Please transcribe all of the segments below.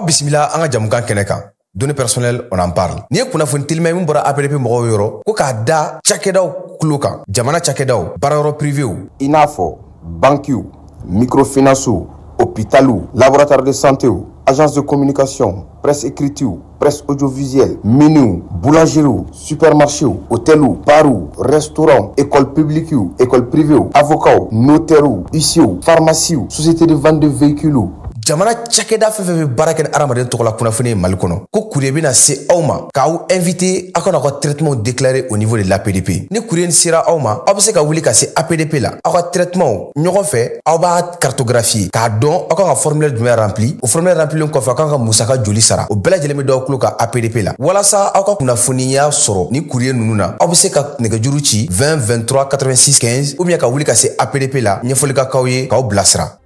Bisimila an ka jamukan kɛnɛ kan. Données personnelles, on en parle. Ni ye kunnafoni telima ye min bɔra APDP mɔgɔw yɔrɔ ko k'a da cakɛdaw tulo kan, jamana cakɛdaw, baarayɔrɔ privéw, i n'a fɔ bankiw, microfinancew, hôpitaliw, laboratoire de santéw, agence de communication, presse écritew, presse audiovisuelle, miniw, boulangeriew, supermarchéw, hôteliw, barw, restaurants, école publiquew, école privéw, avocats, notaires, huissiers, pharmacies, société de vente de véhicules. Jamana cakɛda fɛn fɛn bɛ baara kɛ ni hadamaden tɔgɔ la kunnafoni ye Mali kɔnɔ, ko courrier bɛna se aw ma k'aw invité aw kana aw ka traitement déclarer au niveau de l'APDP. Ni courrier sera aw ma, aw bɛ se ka wuli ka se APDP la, aw ka traitement ɲɔgɔn fɛ, aw b'a cartographier k'a dɔn aw kan ka formulaire jumɛn rempli. O formulaire remplilen kɔfɛ, aw kan ka musaka joli sara, o bɛɛ lajɛlen bɛ d'aw tulo kan APDP la. Walasa aw ka kunnafoniya sɔrɔ ni courrier ninnu na, aw bɛ se ka nɛgɛjuru ci 20 23 86 15 ou bien ka wuli ka se APDP la, ɲɛfɔli ka k'aw ye k'aw bilasira.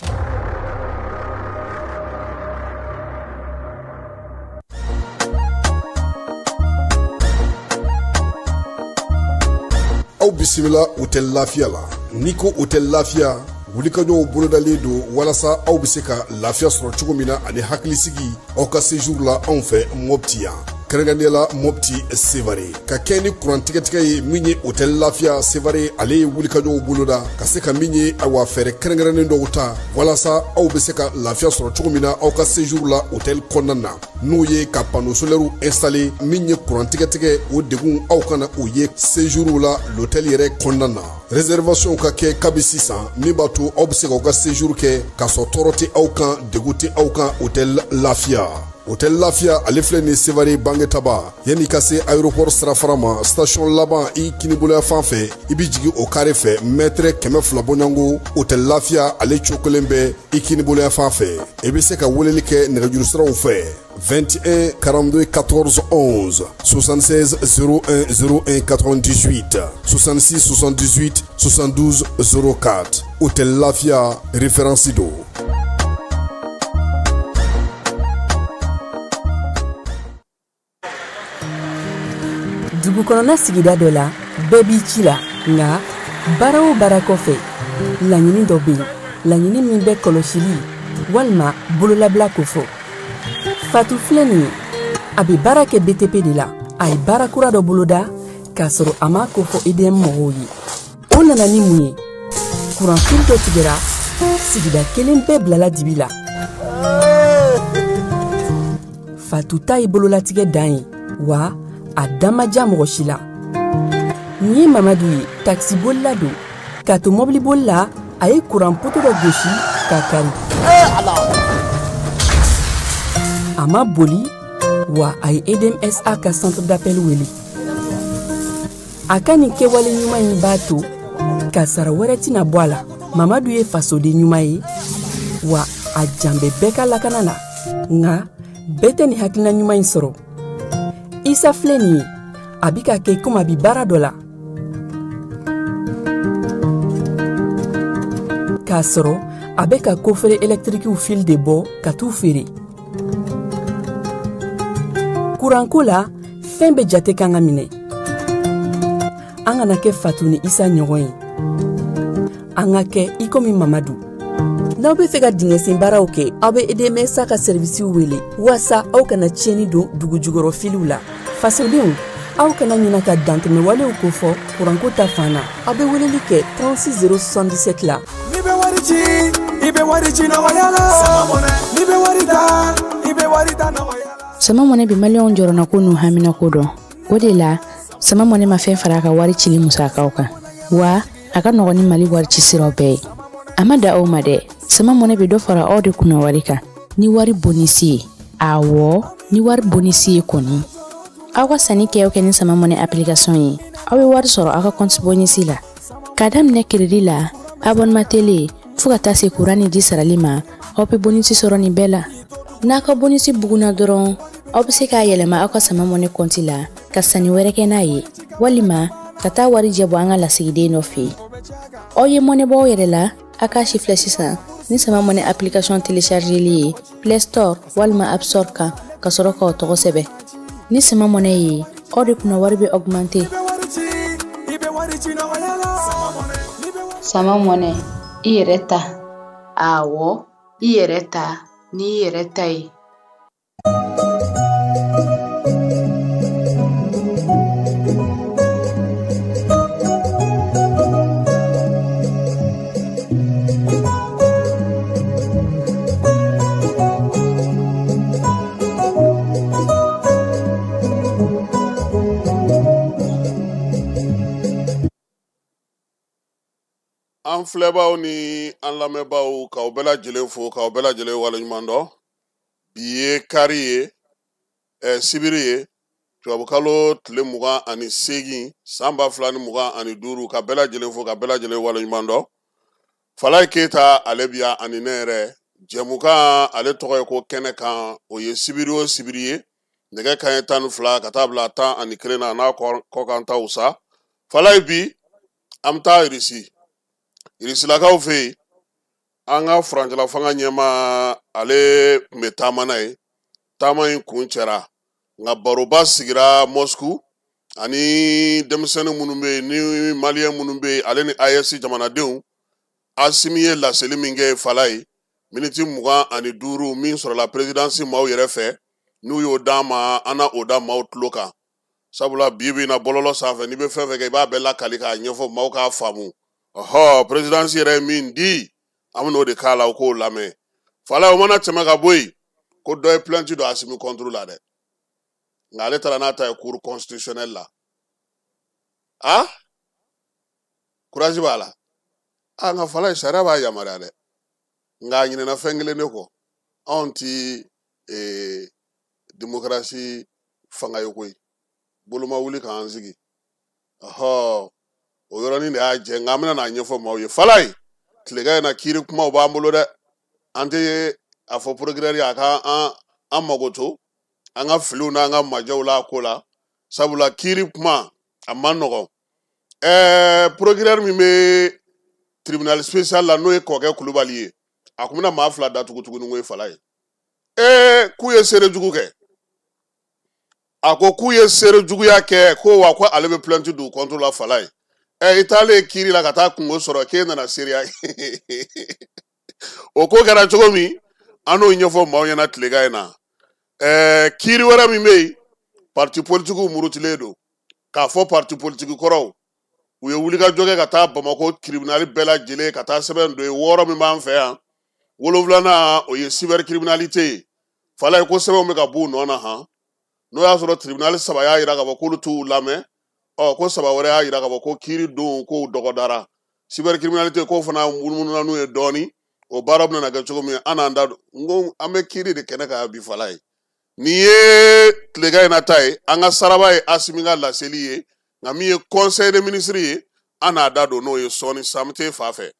Aw bisimila Hôtel Lafiya la. N'i ko Hôtel Lafiya, wulikajɔw bolodalen don walasa aw bɛ se ka lafiya sɔrɔ cogo min na ani hakilisigi aw ka séjour la anw fɛ Mopti yan, kɛrɛnkɛrɛnnenya la Mopti Sevare. Ka kɛ ni kuran tigɛtigɛ ye min ye Hôtel Lafiya Sevare, ale ye wulikajɔw boloda ka se ka min ye awa fɛɛrɛ kɛrɛnkɛrɛnnen dɔw ta walasa aw bɛ se ka lafiya sɔrɔ cogo min na aw ka séjour la hôtel kɔnɔna na, n'o ye ka panneau solaire installé min ye kuran tigɛtigɛ o degun aw kana o ye séjour la l'hôtel yɛrɛ kɔnɔna na. Réservation ka kɛ kabi sisan min b'a to aw bɛ se k'aw ka séjour kɛ k'a sɔrɔ tɔɔrɔ tɛ aw kan, degun tɛ aw kan Hôtel Lafiya. Hôtel Lafiya ale filɛ nin Sevare Bangetaba, yanni ka se aéroport sirafara ma, station laban i kiniboloya fan fɛ, i bɛ jigin o carré fɛ mètre 200 bɔɲɔgɔnko. Hôtel Lafiya ale cogo kelen bɛ i kiniboloya fan fɛ. I bɛ se ka weleli kɛ nɛgɛjuru siraw fɛ 21 42 14 11, 76 01 01 98, 66 78 72 04. Hôtel Lafiya référence don. Dugu kɔnɔna sigida dɔ la, bɛɛ b'i ci la, nka baara o baara kɔfɛ, laɲini dɔ bɛ yen, laɲini min bɛ kɔlɔsili walima bololabila kofɔ. Fatu filɛ nin ye, a bɛ baara kɛ BTP de la. A ye baara kura dɔ boloda k'a sɔrɔ a m'a kofɔ EDM mɔgɔw ye. O nana ni mun ye? Kuranfili dɔ tigɛra, sigida kelen bɛɛ bilala dibi la. Fatu ta ye bololatigɛ dan ye, wa a da ma diya mɔgɔ si la. Nin ye Mamadu ye, takisibolila don. K'a to mɔbiliboli la, a ye kuran poto dɔ gosi k'a kari. A ma boli, wa a ye EDMSA ka centre d'appel wele. A ka nin kɛwale ɲuman in b'a to kasara wɛrɛ tɛna bɔ a la. Mamadu ye fasoden ɲuman ye, wa a jan bɛ bɛɛ ka lakana la, nka bɛɛ tɛ nin hakilina ɲuman in sɔrɔ. Isa filɛ nin ye, a bi ka kɛ komi a bi baara dɔ la k'a sɔrɔ a bɛ ka kofere ɛlɛtirikiw fil de bɔ ka t'u feere. Kuranko la, fɛn bɛɛ jate kan ka minɛ. An kana kɛ Fatu ni Isa ɲɔgɔn ye, an ka kɛ i komi Mamadu. N'aw bɛ fɛ ka dingɛsen baaraw kɛ, aw bɛ EDMSA ka sɛrivisiw wele waasa aw kana tiɲɛni don dugu jukɔrɔ filiw la. Fasodenw, aw kana ɲina ka dantɛmɛwalew kofɔ kuranko ta fan na. Aw bɛ weleli kɛ 36 077 la. N'i bɛ wari ci, i bɛ wari ci nɔgɔya la. N'i bɛ wari ta, i bɛ wari ta nɔgɔya la. Sama Mɔnɛ bɛ maliyɛnw jɔrɔnako n'u haminako dɔn. O de la, Sama Mɔnɛ ma fɛn fara a ka wari cili musakaw kan, wa a ka nɔgɔn ni Mali wari ci siraw bɛɛ ye. A ma da aw ma dɛ, Sama Mɔnɛ bɛ dɔ fara aw de kunna wari kan ni wari bonisi ye. Awɔ, ni wari bonisi ye kɔni, aw ka sanni kɛ o kɛ ni Sama Mɔnɛ application ye, aw bɛ wari sɔrɔ aw ka compte bonisi la. K'a daminɛ crédit la, abonnement télé, fo ka taa se kuran ni ji sarali ma, aw bɛ bonisi sɔrɔ nin bɛɛ la. N'a ka bonisi bugunna dɔrɔn, aw bɛ se k'a yɛlɛma aw ka Sama Mɔnɛ compte la ka sanni wɛrɛ kɛ n'a ye, walima ka taa wari jɛ bɔ an ka lasigiden dɔ fɛ yen. Aw ye mɔnɛ bɔ aw yɛrɛ la, a k'a si filɛ sisan ni Sama Mɔnɛ application téléchargeli ye Play Store walima App Store kan, ka sɔrɔ k'aw tɔgɔ sɛbɛn. Ni Sama Mɔnɛ ye, aw de kunna wari bɛ augmenter. Sama Mɔnɛ, i yɛrɛ ta. Awɔ, i yɛrɛ ta n'i yɛrɛ ta ye. An filɛbaw ni an lamɛnbaw, k'aw bɛɛ lajɛlen fo, k'aw bɛɛ lajɛlen waleɲuman dɔn. Bi ye kari ye, sibiri ye, tubabukalo tile 28 san 2025. Ka bɛɛ lajɛlen fo, ka bɛɛ lajɛlen waleɲuman dɔn. Falaye Keyita ale bi yan ani ne yɛrɛ. Jɛmukan ale tɔgɔ ye ko kɛnɛ kan. O ye sibiri o sibiri ye, nɛgɛ kanɲɛ 12 ka taa bila 11 na, n'a kɔkan taw sa. Falaye, bi an bɛ taa Irisi, Irisilakaw fɛ yen. An ka furancɛla fanga ɲɛmaa ale tun bɛ taama na ye. Taama in kun cɛra, nka baroba sigira Moscou ani denmisɛnnin minnu bɛ yen ni maliyɛn minnu bɛ yen, ale ni AES jamanadenw. Asimi ye laseli min kɛ Falaye, miniti 25 min sɔrɔla perezidansi maaw yɛrɛ fɛ, n'u y'o d'an ma, an na o da maaw tulo kan. Sabula bi bi in na, bɔlɔlɔ sanfɛ, n'i bɛ fɛn fɛn kɛ, i b'a bɛɛ lakali k'a ɲɛfɔ maaw k'a faamu. Ɔhɔ, perezidansi yɛrɛ ye min di, an bɛn'o de k'a la, o k'o lamɛn. Falaye, o mana tɛmɛ ka bɔ yen, ko dɔ ye plainte don Asimi contre la dɛ, nka ale taara n'a ta ye cour constitutionnelle la. A courage b'a la. A nka Falaye, sariya b'a yamaruya dɛ, nka a ɲinɛna fɛn kelen de kɔ. Anw ti démocratie fanga ye koyi, boloma wuli k'an sigi. Ɔhɔ, o yɔrɔnin de y'a jɛ, nka an bɛna n'a ɲɛfɔ maaw ye. Falaye, tilegan in na, kiiri kumaw b'an bolo dɛ. An tɛ a fɔ procureur ye a ka an mago to an ka filiw n'an ka majɛw la a ko la, sabula kiiri kuma a man nɔgɔn. Procureur min bɛ tribunal spécial la, n'o ye Kɔkɛ Kulubali ye, a kun bɛna maa fila datugu tuguni ko ye Falaye. K'u ye seere jugu kɛ. A ko k'u ye seere juguya kɛ, ko wa ko ale bɛ plainte don contre la. Falaye, i taalen kiiri la ka taa kungo sɔrɔ k'e nana seereya, o ko kɛra cogo min, an n'o ɲɛfɔ maaw ɲɛna tilegan in na. Kiiri wɛrɛ min bɛ yen, parti politikiw murutilen don k'a fɔ parti politiki kɔrɔw, u ye wulikajɔ kɛ ka taa Bamakɔ tribunal bɛɛ lajɛlen, ka taa sɛbɛn don yen. Wɔɔrɔ min b'an fɛ yan, wolonfilanan o ye cybercriminalité ye. Falaye, ko sɛbɛnw bɛ ka b'u nɔ na han. N'o y'a sɔrɔ tribunal saba y'a yira k'a fɔ k'olu t'u lamɛn, ɔ ko saba wɛrɛ y'a yira k'a fɔ ko kiiri don k'o dɔgɔdara. Cybercriminalité k'o fana munumunu n'u ye dɔɔni. O baara bɛna kɛ cogo min, an n'an da don. N ko an bɛ kiiri de kɛnɛ kan bi. Falaye, nin ye tilegan in na ta ye. An ka saraba ye Asimi ka laseli ye, nka min ye conseil des ministres ye, an n'a da don n'o ye sɔɔni. Samute fa fɛ.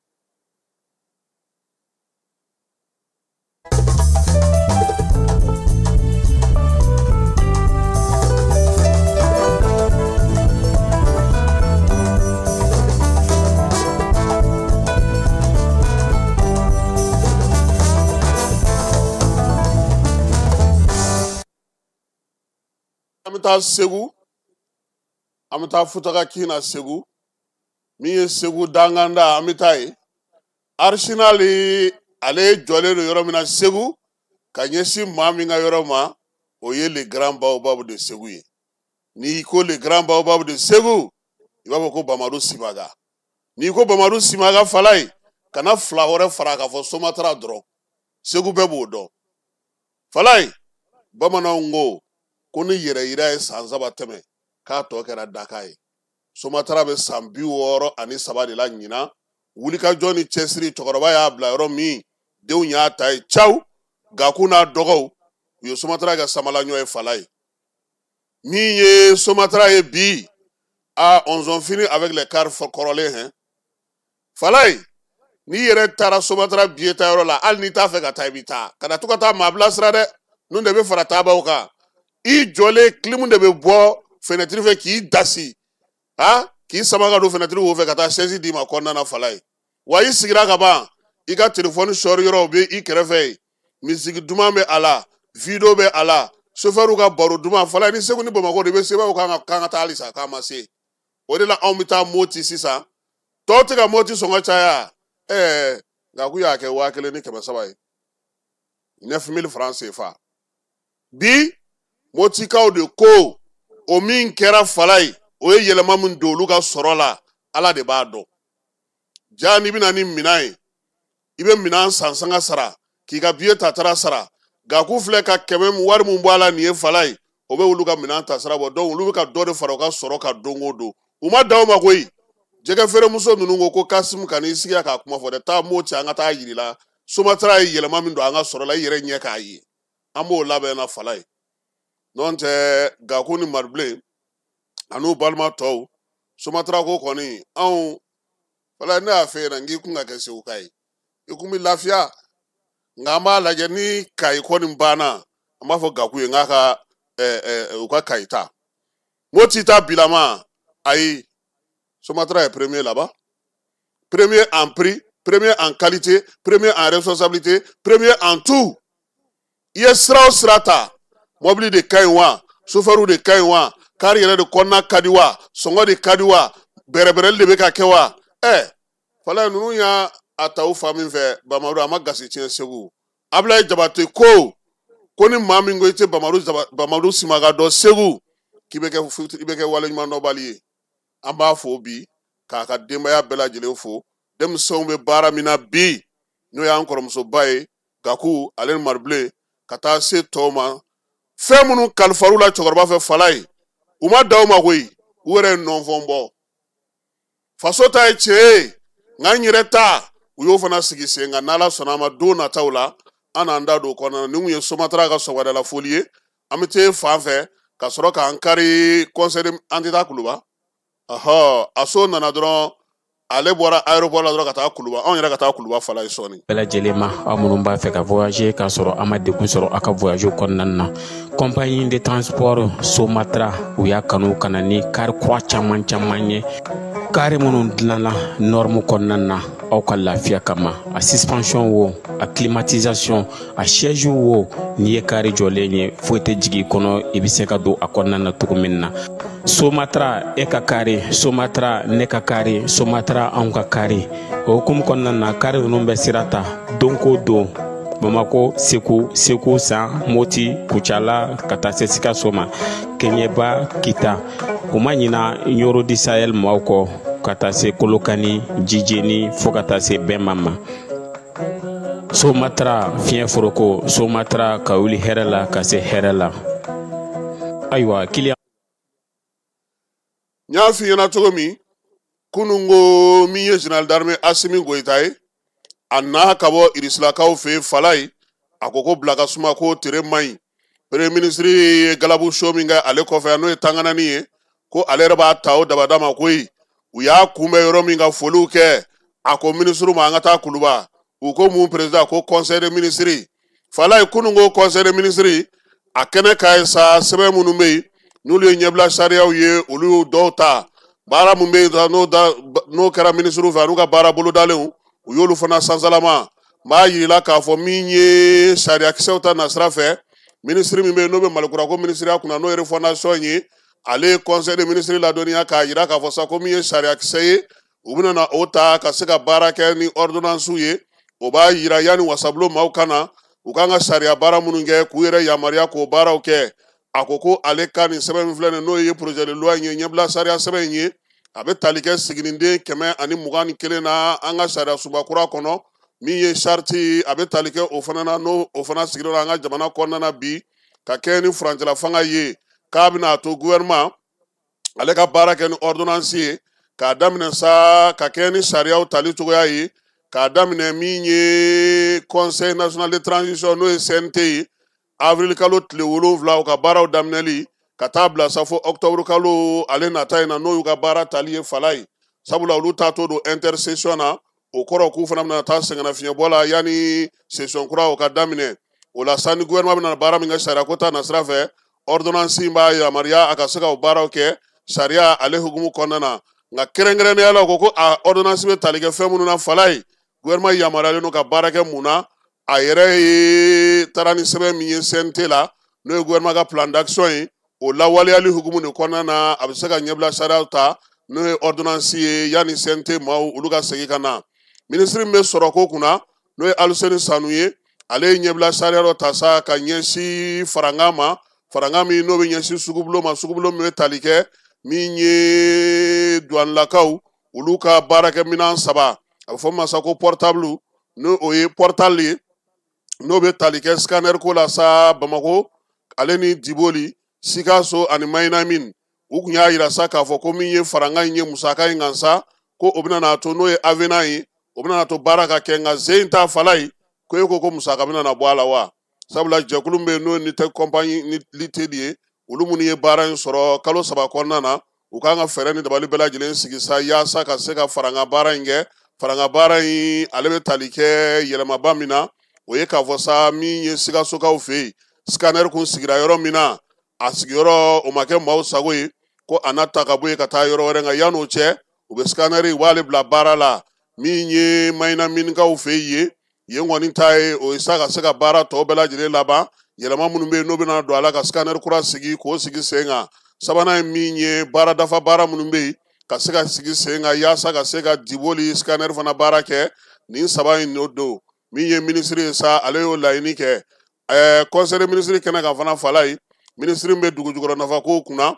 An bɛ taa Segu, an bɛ taa Futaka kin na Segu. Min ye Segu danganda, an bɛ taa yen. Arsenal ale jɔlen don yɔrɔ min na Segu, ka ɲɛsin maa min ka yɔrɔ ma, o ye le grand baobab de Segu ye. N'i ko le grand baobab de Segu, i b'a fɔ ko Bamadu Simaga. N'i ko Bamadu Simaga, Falaye, kana fila wɛrɛ fara k'a fɔ Somatra dɔrɔn, Segu bɛɛ b'o dɔn. Falaye, bamananw ko ni yɛrɛ yira ye san 3 tɛmɛ, k'a tɔ kɛra daka ye. Somatara bɛ san 63 de la ɲinan. Wulikajɔ ni cɛsiri, cɛkɔrɔba y'a bila yɔrɔ min, denw y'a ta ye caw. Gaku n'a dɔgɔw, u ye Somatara kɛ samalaɲɔ ye. Falaye, min ye Somatara ye bi, a on en finit avec les cars kɔrɔlen hɛn. Falaye, n'i yɛrɛ taara Somatara biye ta yɔrɔ la, hali n'i t'a fɛ ka taa, i bɛ taa. Kana to ka taa maa bilasira dɛ, ninnu de bɛ fara taabaw kan. I jɔlen, clim de bɛ bɔ fenêtre fɛ k'i dasi, ha, k'i sama ka don fenêtre wo fɛ ka taa chaise d'i ma kɔnɔna na. Falaye, wa i sigira ka ban, i ka telefɔni sɔri yɔrɔw bɛ i kɛrɛfɛ yen. Misigi duman bɛ a la, video bɛ a la, sofɛriw ka baro duman. Falaye, ni Segu ni Bamakɔ de i bɛ se, b'aw kan ka taa halisa k'a ma se. O de la anw bɛ taa Moti sisan. Tɔw tɛ ka Moti sɔngɔ caya. Nka k'u y'a kɛ 1300 ye, 9000 francs CFA. Bi Motikaw de ko o min kɛra Falaye, o ye yɛlɛma min don olu ka sɔrɔ la, Ala de b'a dɔn. Ja n'i bɛna ni minɛn ye, i bɛ minɛn san sanga sara, k'i ka biye ta taara sara. Gaku filɛ ka kɛmɛ wari min bɔ a la nin ye Falaye, o bɛ olu ka minɛn ta sara bɔ. Donc olu bɛ ka dɔ de fara u ka sɔrɔ kan don o don. U ma dan o ma koyi. Jɛgɛ feeremuso ninnu ko ko Kasimu ka n'i sigi k'a kuma fɔ dɛ, taa Moti an ka taa yiri la. Somatra ye yɛlɛma min don an ka sɔrɔ la, i yɛrɛ ɲɛ k'a ye. An b'o labɛn na fala ye. N'o tɛ Gaku ni Maribilen an'u balima tɔw, Somatra ko kɔni anw fala, ne y'a f'e ɲɛna n k'i kun ka kɛ Segu ka ye, i kun bɛ lafiya. Nka an b'a lajɛ ni Kayi kɔni banna, an b'a fɔ Gaku ye n k'a ka u ka Kayi ta. Moti ta bilama, ayi, Somatra est premier là-bas. Premier en prix, premier en qualité, premier en responsabilité, premier en tout. I ye sira o sira ta, mobili de ka ɲi wa, sofɛriw de ka ɲi wa, kari yɛrɛ de kɔnɔna ka di wa, sɔngɔ de ka di wa, bɛrɛbɛrɛli de bɛ ka kɛ wa. Fala ninnu y'a a ta u fa min fɛ, Bamadu a ma gasi tiɲɛ Segu. Abulayi Jabate ko ko ni maa min ko i tɛ Bamadu Simaga dɔn Segu, k'i bɛ kɛ i bɛ kɛ waleɲumandɔnbali ye. An b'a fo bi k'a ka denbaya bɛɛ lajɛlen fo. Denmisɛnw bɛ baara min na bi, n'o y'an kɔrɔmusoba ye Gaku ale ni Maribilen, ka taa se tɔw ma. Fɛn minnu kalifar'u la cɛkɔrɔba fɛ fala ye, u ma da u ma koyi, u yɛrɛ ye nɔnfɔn bɔ. Faso ta ye tiɲɛ ye, nka n yɛrɛ ta, u y'o fana sigi sen kan. N'Ala sɔnna a ma, don nataw la an n'an da don o kɔnɔna na. Nin kun ye Somatra ka sɔgɔmada foli ye. An bɛ t'e fan fɛ ka sɔrɔ k'an kari conseil, an tɛ taa Kuluba. A so nana dɔrɔn, ale bɔra aéroport la dɔrɔn ka taa Kuluba, anw yɛrɛ ka taa Kuluba fala ye sɔɔni. Bɛɛ lajɛlen ma, aw minnu b'a fɛ ka voyager k'a sɔrɔ a ma degun sɔrɔ aw ka voyage kɔnɔna na, compagnie de transport Somatra u y'a kanu ka na ni kari kura caman caman ye, kari minnu dilanna norme kɔnɔna na aw ka lafiya kama. A suspension wo, a climatisation, a siège wo, n'i ye kari jɔlen ye, foyi tɛ jigin i kɔnɔ, i bɛ se ka don a kɔnɔna na cogo min na. Somatra e ka kari, Somatra ne ka kari, Somatra anw ka kari. O hukumu kɔnɔna na, kari ninnu bɛ sira ta don ko don, Bamako, Segu, Segu San, Moti, Kucala, ka taa se Sikaso ma, Keɲeba, Kita. U ma ɲina Ɲoro di Sahel maaw kɔ, ka taa se Kolokani, Jijeni, fo ka taa se Bɛnma ma. Somatra fiɲɛ foroko, Somatra ka wuli hɛrɛ la ka se hɛrɛ la. Ayiwa, kiliyan N y'a f'i ɲɛna cogo min kunun ko min ye général d'armée Asimi Goyita ye, a n'a ka bɔ Irisilakaw fɛ yen fala ye, a ko ko bila ka suma ko tere man ɲi. Premier ministre ye galabu so min kɛ ale kɔfɛ, n'o ye Tanganani ye, ko ale yɛrɛ b'a ta o dabada ma koyi. U y'a kunbɛn yɔrɔ min ka foliw kɛ, a ko ministre ma an ka taa Kuluba. U ko mun président? Ko conseil des ministres. Fala ye kunun ko conseil des ministres a kɛnɛ ka ye sa, sɛbɛn minnu bɛ yen n'olu ye ɲɛbila sariyaw ye, olu y'o dɔw ta. Baara mun bɛ yen n'o kɛra minisiriw fɛ an'u ka baara bolodalenw, u y'olu fana sansalama. N b'a yir'i la k'a fɔ min ye sariyakisɛw ta nasira fɛ, minisiri min bɛ yen n'o bɛ Malikura ko minisiriya kunna, n'o ye refondation ye, ale ye conseil des ministres ladɔnniya k'a yira k'a fɔ sa ko min ye sariyakisɛ ye, u bɛna na o ta ka se ka baara kɛ ni ordonnance ye. O b'a yira yanni wasabulon maaw ka na, u kan ka sariya baara minnu kɛ, k'u yɛrɛ yamaruya k'o baaraw kɛ. A ko ko ale ka nin sɛbɛn min filɛ nin, n'o ye projet de loi in ye, ɲɛbila sariya sɛbɛn in ye, a bɛ tali kɛ siginiden 121 na an ka sariya sunba kura kɔnɔ, min ye charte, a bɛ tali kɛ o fana na, n'o o fana sigilen don an ka jamana kɔnɔna na bi, ka kɛ ni furancɛla fanga ye, k'a bɛna a to gouvernement ale ka baara kɛ ni ordonnance ye, k'a daminɛ sa ka kɛ ni sariyaw tali cogoya ye, k'a daminɛ min ye conseil national de transition, n'o ye CNT ye, avril kalo tile 7 u ka baaraw daminɛli, ka taa bila sa fo octobre kalo ale nata in na, n'o y'u ka baara tali ye fala ye. Sabula olu taatɔ don intersession na, o kɔrɔ k'u fana bɛna taa sɛgɛnnafiɲɛbɔ la yanni session kura o ka daminɛ. O la sa, ni gouvernement bɛna baara min kɛ sariya ko ta nasira fɛ, ordonnance in b'a yamaruya a ka se ka o baaraw kɛ sariya ale hukumu kɔnɔna na. Nka kɛrɛnkɛrɛnnenya la, o ko ko a ordonnance bɛ tali kɛ fɛn minnu na fala ye, gouvernement yamaruyalen don ka baara kɛ mun na, a yɛrɛ ye taara ni sɛbɛn min ye CNT la, n'o ye gouvernement ka plan d'action ye, o lawaleyali hukumu de kɔnɔna na, a bɛ se ka ɲɛbila sariyaw ta, n'o ye ordonnance ye, yanni CNT maaw olu ka segin ka na. Minisiri min bɛ sɔrɔ ko kunna, n'o ye Aluseni Sanu ye, ale ye ɲɛbila sariya dɔ ta sa ka ɲɛsin farankan ma, farankan min n'o bɛ ɲɛsin sugubulon ma, sugubulon min bɛ tali kɛ min ye duwanilakaw olu ka baarakɛminɛn 3, a bɛ fɔ min ma sa ko portable, n'o o ye portal ye, n'o bɛ tali kɛ scanner ko la sa Bamako ale ni Diboli, Sikaso ani Mayinamin. U kun y'a yira sa k'a fɔ ko min ye farankan in ye musaka in kan sa, Ko o bɛna n'a to n'o ye avenant ye, o bɛna n'a to baara ka kɛ. Nka zen ta fala ye ko e ko ko musaka bɛna na bɔ a la wa? Sabula jɛkulu min bɛ yen n'o ye Nitec compagnie limited ye, olu minnu ye baara in sɔrɔ kalo 3 kɔnɔna na, u kan ka fɛɛrɛ ni dabali bɛɛ lajɛlen sigi sa yaasa ka se ka faranga baara in kɛ. Faranga baara in ale bɛ tali kɛ yɛlɛmaba min na, o ye k'a fɔ sa min ye Sikasokaw fɛ yen, scanner kun sigira yɔrɔ min na, a sigiyɔrɔ o ma kɛ maaw sago ye, ko a na ta ka bɔ yen ka taa yɔrɔ wɛrɛ. Nka yann'o cɛ, u bɛ scanner u b'ale bila baara la. Min ye Mayina Minikaw fɛ yen, yen kɔni ta ye o ye sa ka se ka baara tɔ bɛɛ lajɛlen laban. Yɛlɛma minnu bɛ yen n'o bɛna don a la ka scanner kura sigi k'o sigi sen kan. Sabanan ye min ye, baara dafa baara minnu bɛ yen ka se ka sigi sen kan yaasa ka se ka diboli scanner fana baara kɛ. Nin 3 in n'o don. Min ye minisiri ye sa, ale y'o laɲini kɛ. Conseil des ministres kɛnɛ kan fana fala ye, minisiri min bɛ dugu jukɔrɔ nafako kunna,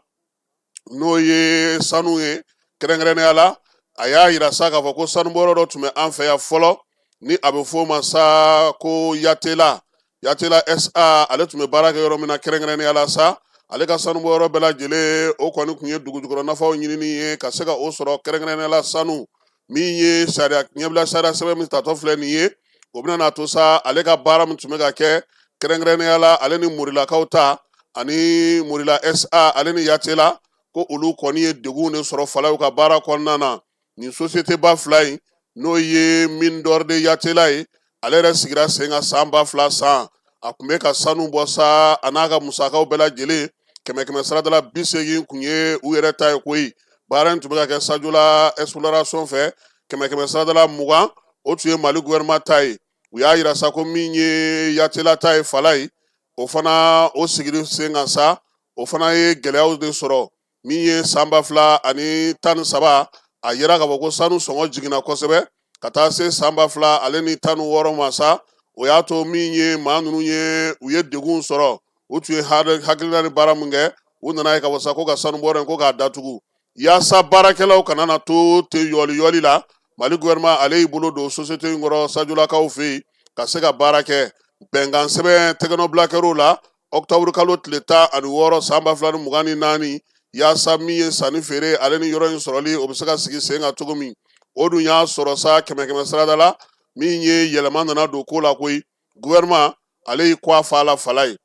n'o ye sanu ye kɛrɛnkɛrɛnnenya la, a y'a yira sa k'a fɔ ko sanubɔyɔrɔ dɔ tun bɛ an fɛ yan fɔlɔ, ni a bɛ f'o ma sa ko Yatela, Yatela SA. Ale tun bɛ baara kɛ yɔrɔ min na kɛrɛnkɛrɛnnenya la sa, ale ka sanubɔyɔrɔ bɛɛ lajɛlen o kɔni tun ye dugu jukɔrɔ nafaw ɲinini ye ka se ka o sɔrɔ, kɛrɛnkɛrɛnnenya la sanu. Min ye sariya ɲɛbila sariya sɛbɛn min tatɔ filɛ nin ye, o bɛna n'a to sa ale ka baara min tun bɛ ka kɛ kɛrɛnkɛrɛnnenya la, ale ni Morilakaw ta ani Morila SA ale ni Yatela, ko olu kɔni ye degun de sɔrɔ falaw ka baara kɔnɔna na. Nin société ba 2 in, n'o ye mine d'or de Yatela ye, ale yɛrɛ sigira sen kan san 2000 san. A tun bɛ ka sanu bɔ sa, a n'a ka musakaw bɛɛ lajɛlen 100 saradala 80 tun ye u yɛrɛ ta ye koyi. Baara in tun bɛ ka kɛ Sadiola exploration fɛ, 100 saradala 20 o tun ye Mali gouvernement ta ye. U y'a yira sa ko min ye Yatela ta ye fala ye, o fana o sigili sen kan sa, o fana ye gɛlɛyaw de sɔrɔ. Min ye san 2013, a yira k'a fɔ ko sanu sɔngɔ jiginna kosɛbɛ ka taa se san 2016 ma sa. O y'a to min ye maa ninnu ye, u ye degun sɔrɔ. U tun ye hakilina ni baara min kɛ, u nana ye k'a fɔ sa ko ka sanubɔyɔrɔ in ko k'a datugu yaasa baarakɛlaw kana na to ten yɔli yɔli la. Mali gouvernement ale y'i bolo don société in kɔrɔ Sadiolakaw fɛ yen ka se ka baara kɛ. Bɛnkan sɛbɛn tɛgɛnɔbila kɛr'o la octobre kalo tile 16 san 2024, yaasa min ye sanni feere ale ni yɔrɔ in sɔrɔli o bɛ se ka sigi sen kan cogo min. O dun y'a sɔrɔ sa 100 sarada la, min ye yɛlɛma nana don ko la koyi. Gouvernement ale y'i kɔ a fa la fala ye,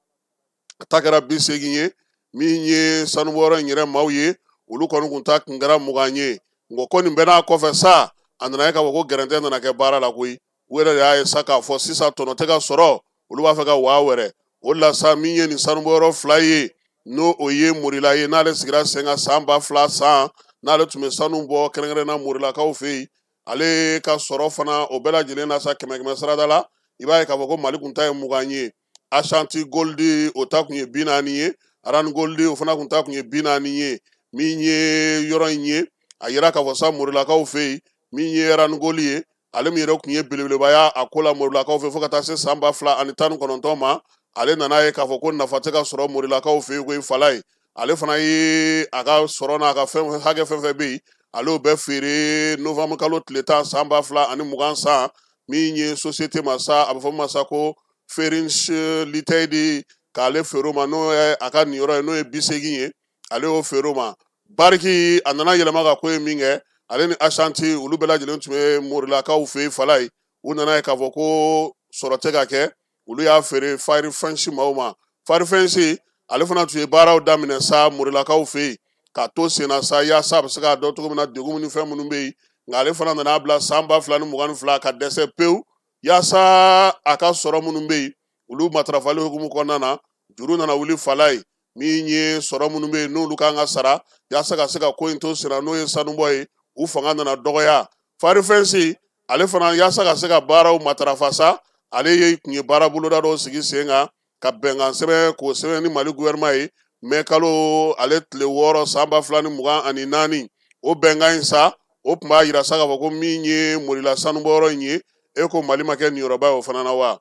a ta kɛra 80 ye. Min ye sanubɔyɔrɔ in yɛrɛ maaw ye, olu kɔni kun ta kun kɛra 20 ye. Nka ko nin bɛɛ n'a kɔfɛ sa, a nana ye k'a fɔ ko gɛrɛntɛ nana kɛ baara la koyi. U yɛrɛ de y'a ye sa k'a fɔ sisan tɔnɔ tɛ ka sɔrɔ, olu b'a fɛ ka waa wɛrɛ. O de la sa, min ye nin sanubɔyɔrɔ 2 ye, n'o o ye Morila ye, n'ale sigira sen kan san 2000 san, n'ale tun bɛ sanu bɔ kɛrɛnkɛrɛnnenya Morilakaw fɛ yen, ale ka sɔrɔ fana o bɛɛ lajɛlen na sa 100 sarada la, i b'a ye k'a fɔ ko Mali kun ta ye 20 ye. Ashanti Gold o ta kun ye 40 ye, Aran Gold o fana kun ta kun ye 40 ye. Min ye yɔrɔ in ye, a yira k'a fɔ sa Morilakaw fɛ yen, min ye Aran Gold ye, ale min yɛrɛ kun ye belebelebaya a ko la Morilakaw fɛ fo ka taa se san 2019 ma, ale nana ye k'a fɔ ko nafa tɛ ka sɔrɔ Morilakaw fɛ yen koyi fala ye. Ale fana ye a ka sɔrɔ n'a ka fɛn hakɛ fɛn fɛn bɛ yen, ale y'o bɛɛ feere novembre kalo tile 10 san 2020 san. Min ye société ma sa, a bɛ fɔ min ma sa ko Ferinch Liteidi, k'ale feere o ma, n'o ye a ka nin yɔrɔ ye, n'o ye 80 ye, ale y'o feere o ma. Bariki a nana yɛlɛma ka ko ye min kɛ, ale ni Ashanti olu bɛɛ lajɛlen tun bɛ Morilakaw fɛ yen fala ye. U nana ye k'a fɔ ko sɔrɔ tɛ ka kɛ, olu y'a feere Farifɛnsi maaw ma. Farifɛnsi ale fana tun ye baaraw daminɛ sa Morilakaw fɛ yen ka to senna sa yaasa a bɛ se k'a dɔn cogo min na degun ni fɛn minnu bɛ yen. Nka ale fana nana bila san 2022 ka dɛsɛ pewu, yaasa a ka sɔrɔ minnu bɛ yen olu matarafali hukumu kɔnɔna na, juru nana wuli fala ye. Min ye sɔrɔ minnu bɛ yen n'olu kan ka sara yaasa ka se ka ko in to senna, n'o ye sanubɔ ye, u fanga nana dɔgɔya. Farifɛnsi ale fana yaasa ka se ka baaraw matarafa sa, ale ye tun ye baara boloda dɔw sigi sen kan ka bɛnkan sɛbɛn k'o sɛbɛn ni Mali gouvernement ye mɛ kalo ale tile 6 san 2024. O bɛnkan in sa, o tun b'a yira sa k'a fɔ ko min ye Morila sanubɔyɔrɔ in ye, e ko Mali ma kɛ niyɔrɔba ye o fana na wa.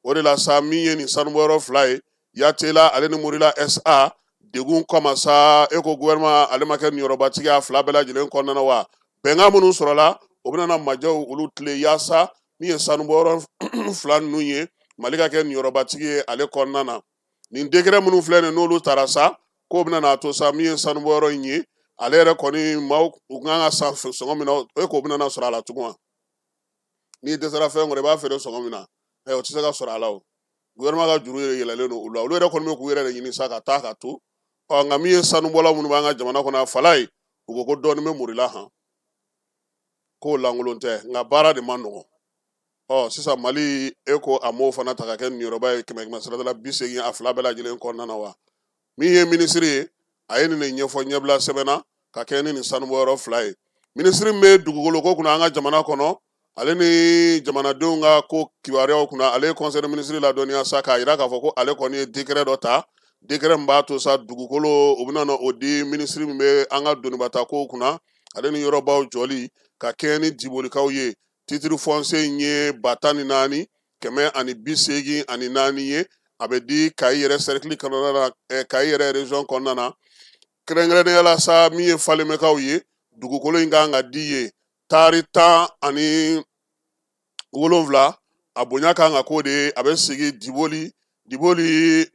O de la sa, min ye nin sanubɔyɔrɔ 2 ye, Yatela ale ni Morila SA, degun kama sa, e ko gouvernement ale ma kɛ niyɔrɔbatigi a 2 bɛɛ lajɛlen kɔnɔna na wa. Bɛnkan minnu sɔrɔla, o bɛna na majɛw olu tile yaasa min ye sanubɔyɔrɔ 2 ninnu ye, Mali ka kɛ niyɔrɔbatigi ye ale kɔnɔna na. Nin décret minnu filɛ nin, n'olu taara sa, k'o bɛna n'a to sa min ye sanubɔyɔrɔ in ye, Ale yɛrɛ kɔni maaw u kan ka san sɔngɔ min na, e k'o bɛna sɔrɔ a la tugun wa? N'i dɛsɛra fɛn kɔrɔ, i b'a feere sɔngɔ min na, o tɛ se ka sɔrɔ a la. O gouvernement ka juru yɛrɛ yɛlɛlen don olu la. Olu yɛrɛ kɔni bɛ k'u yɛrɛ de ɲini sa ka taa ka to. Ɔ, nka min ye sanubɔla minnu b'an ka jamana kɔnɔ, a fala ye, u ko ko dɔɔnin bɛ murila han, k'o lankolon tɛ, nka baara de man nɔgɔn. Ɔ, sisan Mali e ko a m'o fana ta ka kɛ niyɔrɔba ye 100 sirada la 80 a fila bɛɛ lajɛlen kɔnɔna na wa. Min ye minisiri ye, a ye nin de ɲɛfɔ ɲɛbila sɛbɛn na ka kɛ ni nin sanubɔyɔrɔ fila ye. Minisiri min bɛ dugukolo ko kunna an ka jamana kɔnɔ, ale ni jamanadenw ka ko kibaruyaw kunna, ale ye conseil de ministre ladɔnniya sa k'a jira k'a fɔ ko ale kɔni ye décret dɔ ta, décret min b'a to sa dugukolo u bɛna na o di minisiri min bɛ an ka donibata kow kunna, ale ni yɔrɔbaw jɔli ka kɛɲɛ ni Dibolikaw ye. Titre foncier in ye 14,184 ye. A bɛ di Kayi yɛrɛ cercle kɔnɔna na, Kayi yɛrɛ région kɔnɔna na. Kɛrɛnkɛrɛnnenya la sa, min ye Falemɛkaw ye, dugukolo in kan ka di ye taari 17, a bonya kan ka k'o de ye. A bɛ sigi Diboli, Diboli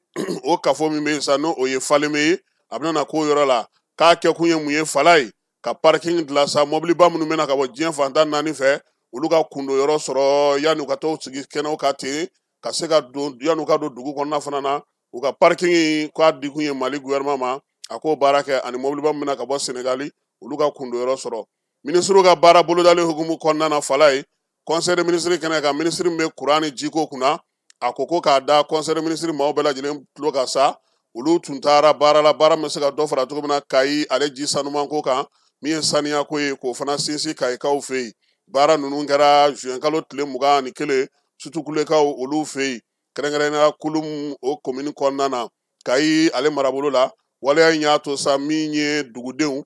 o kafo min bɛ yen sa, n'o o ye Falemɛ ye, a bɛna na k'o yɔrɔ la. K'a kɛkun ye mun ye? Fala ye ka parking dilan sa, mɔbiliba minnu bɛna ka bɔ diɲɛ fan 14 fɛ, olu ka kundo yɔrɔ sɔrɔ yanni u ka t'u sigi kɛnɛw kan ten, ka se ka don yanni u ka don dugu kɔnɔna fana na. U ka parking k'a dikun ye Mali gouvernement ma, a k'o baara kɛ, ani mɔbiliba min bɛna ka bɔ Senegali, olu ka kundo yɔrɔ sɔrɔ. Minisiriw ka baara bolodalen hukumu kɔnɔna na, fala ye conseil de ministre kɛnɛ kan, minisiri min bɛ kuran ni jiko kunna, a ko ko k'a da conseil de ministre maaw bɛɛ lajɛlen tulo kan sa, olu tun taara baara la, baara min bɛ se ka dɔ fara cogo min na Kayi ale ji sanumanko kan, min ye saniyako ye, k'o fana sinsin Kayikaw fɛ yen. Baara ninnu kɛra juin kalo tile 21 Sutukulekaw olu fɛ yen, kɛrɛnkɛrɛnnenya Kulum o commune kɔnɔna na, Kayi ale marabolo la. Waleya in y'a to sa, min ye dugudenw,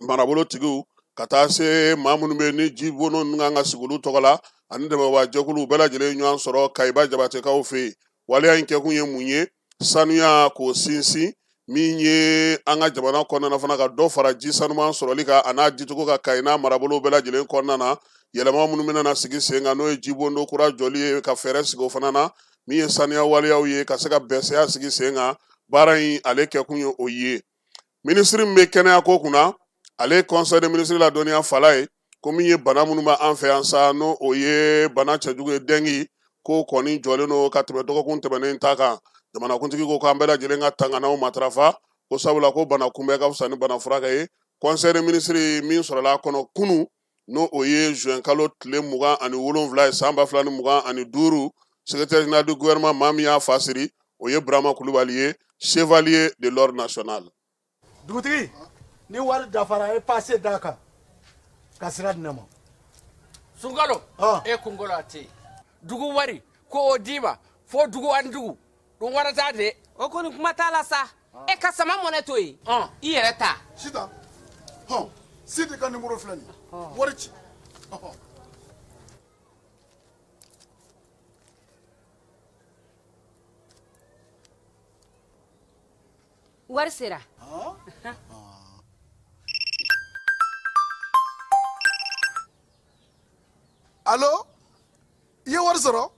marabolotigiw, ka taa se maa minnu bɛ ni ji bono ninnu kan ka sigi olu tɔgɔ la, ani dɛmɛbaajɛkuluw bɛɛ lajɛlen ɲɔgɔn sɔrɔ Kayiba Jabatekaw fɛ yen. Waleya in kɛkun ye mun ye? Sanuya k'o sinsin, min ye an ka jamana kɔnɔna fana ka dɔ fara ji sanuman sɔrɔli kan, a n'a dicogo ka Kayi n'a marabolo bɛɛ lajɛlen kɔnɔna na. Yɛlɛma minnu bɛna na sigi sen kan, n'o ye jibondo kura jɔli ye ka fɛɛrɛ sigi o fana na, min ye sanuya waleyaw ye ka se ka bɛnsɛya sigi sen kan, baara in ale kɛkun ye o ye. Minisiri min bɛ kɛnɛya ko kunna, ale conseil de ministre ladɔnniya fala ye ko min ye bana minnu b'an fɛ yan sa, n'o o ye bana cɛjugu ye dengue, ko kɔni jɔlen don ka tɛmɛ dɔgɔkun tɛmɛnen ta kan. Jamanakuntigi ko k'an bɛɛ lajɛlen ka tanganaw matarafa, ko sabula ko bana kunbɛn ka fisa ni bana furakɛ ye. Conseil de ministre min sɔrɔla a kɔnɔ kunun, n'o o ye juin kalo tile 27 ye san 2025, secrétaire général du gouvernement maa min y'a fa siri, o ye Burama Kulubali ye, chevalier de l'ordre national. Dugutigi, ni wari dafara, e passe d'a kan ka sira di ne ma. Sunkalo, e kunkolo a tɛ yen. Dugu wari ko o d'i ma fo dugu ani dugu dun wara t'a de. O kɔni kuma t'a la sa. E ka Sama Mɔnɛ to yen, i yɛrɛ ta. Sitan hɔn, Sidi ka nimoro filɛ nin ye, wari ci. Wari sera. Alo, i ye wari sɔrɔ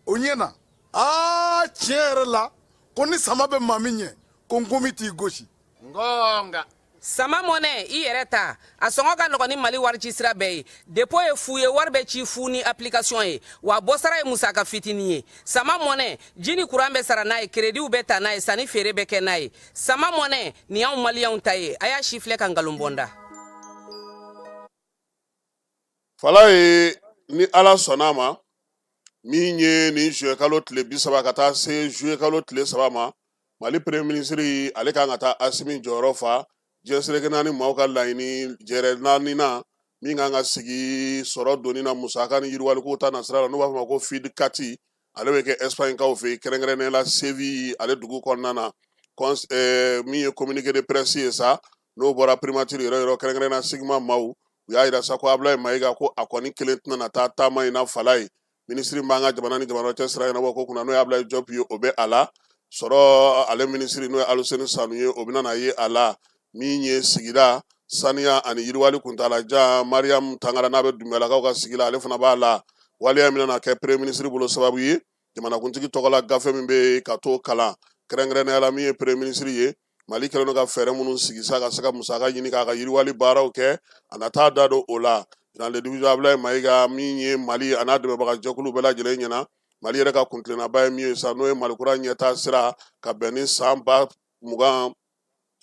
o ɲɛ na. Aa, tiɲɛ yɛrɛ la, ko ni sama bɛ maa min ɲɛ, ko nkomi t'i gosi. Ngonga. Sama Mɔnɛ, i yɛrɛ ta, a sɔngɔ ka nɔgɔn ni Mali wari ci sira bɛɛ ye. Dépôt ye fu ye, wari bɛ ci fu ni application ye, wa bɔsara ye musaka fitinin ye. Sama Mɔnɛ, ji ni kuran bɛ sara n'a ye, créditw bɛ ta n'a ye, sanni feere bɛ kɛ n'a ye. Sama Mɔnɛ nin y'anw maliyɛnw ta ye, a y'a si filɛ ka nkalon bɔ n da. Fala ye, ni Ala sɔnna a ma, min ye nin juin kalo tile 30 ka taa se juillet kalo tile 3 ma, Mali premier ministre ale kan ka taa Asimi jɔyɔrɔ fa diɲɛ seleke naani maaw ka laɲini jɛrɛ naani na, min kan ka sigi sɔrɔ donni na musaka ni yiriwaliko ta nasira la, n'u b'a fɔ a ma ko FID 4, ale bɛ kɛ Espagne kaw fɛ yen, kɛrɛnkɛrɛnnenya la Séville ale dugu kɔnɔna na. Min ye communiqué de presse ye sa, n'o bɔra primature yɛrɛ yɔrɔ, kɛrɛnkɛrɛnnenya la Sigma maaw, u y'a yira sa ko Abulaye Mayiga ko a kɔni kelen tɛna na taa taama in na. Fala ye, minisiri b'an ka jamana ni jamana cɛ sira ɲɛnabɔ ko kunna, n'o ye Abulaye Diop ye, o bɛ a la sɔrɔ. Ale minisiri n'o ye Aluseni Sanu ye, o bɛna na ye a la. Min ye sigida saniya ani yiriwali kuntalajan, Mariam Tangara, n'a bɛ Dunbiyalakaw ka sigi la, ale fana b'a la. Waleya min na kɛ premier ministre bolo sababu ye, jamanakuntigi tɔgɔ la gafe min bɛ yen ka t'o kalan, kɛrɛnkɛrɛnnenya la min ye premier ministre ye, Mali kɛlen don ka fɛɛrɛ minnu sigi sa ka se ka musaka ɲini k'a ka yiriwali baaraw kɛ, a na taa da don o la. Général de division Abdoulaye Mayiga min ye Mali a n'a dɛmɛbaga jɛkulu bɛɛ lajɛlen ɲɛna, Mali yɛrɛ ka kuntilennaba ye min ye sa, n'o ye Mali kura ɲɛtaa sira ka bɛn ni san 2033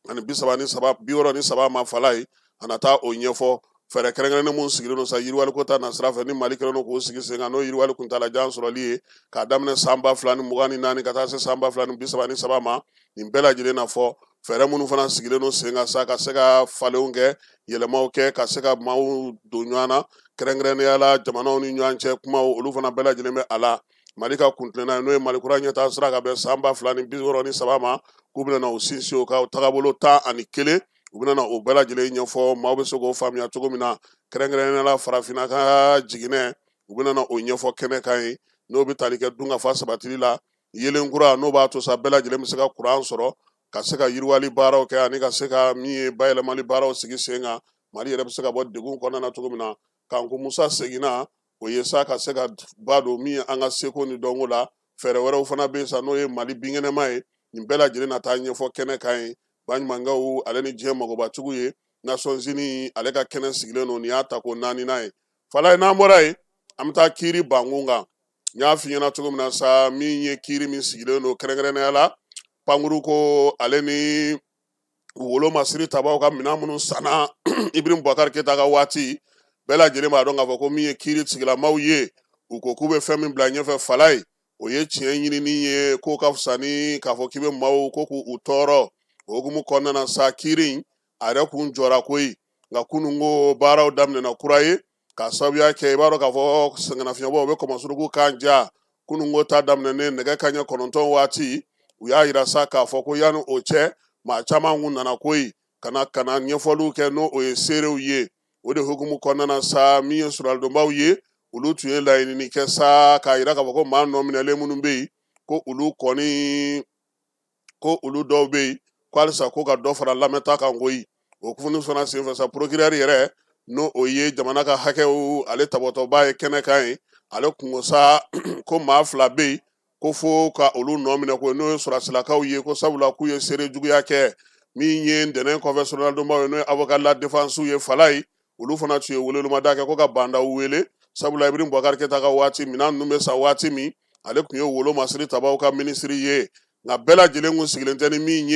63 ma fala ye, a na taa o ɲɛfɔ. Fɛɛrɛ kɛrɛnkɛrɛnnen mun sigilen don sa yiriwaliko ta nasira fɛ ni Mali kɛlen don k'o sigi sen kan, n'o ye yiriwali kuntalajan sɔrɔli ye k'a daminɛ san 2024 ka taa se san 2033 ma, nin bɛɛ lajɛlen na fɔ. Fɛɛrɛ minnu fana sigilen don sen kan sa ka se ka falenw kɛ, yɛlɛmaw kɛ, ka se ka maaw don ɲɔgɔn na, kɛrɛnkɛrɛnnenya la jamanaw ni ɲɔgɔn cɛ kumaw, olu fana bɛɛ lajɛlen bɛ a la. Mali ka kuntilenna ye n'o ye Mali kura ɲɛtaa sira ka bɛn san 2063 ma, k'u bɛna na o sinsin o kan, o tagabolo 11 u bɛna na o bɛɛ lajɛlen ɲɛfɔ maaw bɛ se k'o faamuya cogo min na, kɛrɛnkɛrɛnnenya la farafinna ka jiginɛ u bɛna na o ɲɛfɔ kɛnɛ kan ye, n'o bɛ tali kɛ dunkafa sabatili la, yelen kura n'o b'a to sa bɛɛ lajɛlen bɛ se ka kuran sɔrɔ, ka se ka yiriwali baaraw kɛ ani ka se ka min ye bayɛlɛmali baaraw sigi sen kan, Mali yɛrɛ bɛ se ka bɔ degun kɔnɔna na cogo min na. Kanku Musa seginna o ye sa ka se ka ba don min ye an ka seko ni dɔnko la. Fɛɛrɛ wɛrɛw fana bɛ yen sa n'o ye Mali binkɛnɛma ye, nin bɛɛ lajɛlen na taa ɲɛfɔ kɛnɛ kan ye. Baɲumankɛw ale ni diɲɛ magobatigiw ye, Nations Unies ale ka kɛnɛ sigilen don, nin y'a tako 4nan ye. Falaye, n'an bɔra yen an bɛ taa kiiri bankun kan. N y'a f'i ɲɛna cogo min na sa, min ye kiiri min sigilen don kɛrɛnkɛrɛnnenya la pankuru ko ale ni wolo masiri tabaw ka minɛn minnu sanna Ibrahim Boubacar Keita ka waati, bɛɛ lajɛlen b'a dɔn k'a fɔ ko min ye kiiri tigilamaw ye, u ko k'u bɛ fɛn min bila ɲɛfɛ Falaye, o ye tiɲɛ ɲinini ye, k'o ka fisa ni k'a fɔ k'i bɛ maaw ko k'u tɔɔrɔ. O hukumu kɔnɔna na sa, kiiri in a yɛrɛ kun jɔra koyi, nka kunun ko baaraw daminɛna kura ye k'a sababuya kɛ i b'a dɔn k'a fɔ sɛgɛnnafiɲɛbɔ bɛ kɔmɔsuruku kan ja. Kunun ko ta daminɛnen nɛgɛ kanɲɛ 9 waati, u y'a yira sa k'a fɔ ko yanni o cɛ maa caman kun nana koyi ka na ɲɛfɔliw kɛ, n'o o ye seerew ye. O de hukumu kɔnɔna na sa, min ye sɔrɔdonbaw ye, olu tun ye laɲinini kɛ sa k'a yira k'a fɔ ko maa nɔ minɛlen minnu bɛ yen, ko olu kɔni ko olu dɔw bɛ yen ko halisa ko ka dɔ fara lamɛnta kan koyi. O kunnafoni fana senfɛ sa, procureur yɛrɛ n'o o ye jamana ka hakɛw ale tabatɔba ye kɛnɛ kan ye, ale kungo sa ko maa 2 bɛ yen ko fo ka olu nɔ minɛ ko n'o ye sɔrɔsilakaw ye, ko sabula k'u ye seere juguya kɛ. Min ye ntɛnɛn kɔfɛ sɔrɔladonbaw ye n'o ye avocat la défense ye Falaye, olu fana tun ye weleweleda kɛ ko ka Bandaw wele, sabula Ibrahim Boubacar Keita ka waati minɛn ninnu bɛ san waati min, ale tun ye wolo masiri tabaw ka minisiri ye. Nka bɛɛ lajɛlen kun sigilen tɛ ni min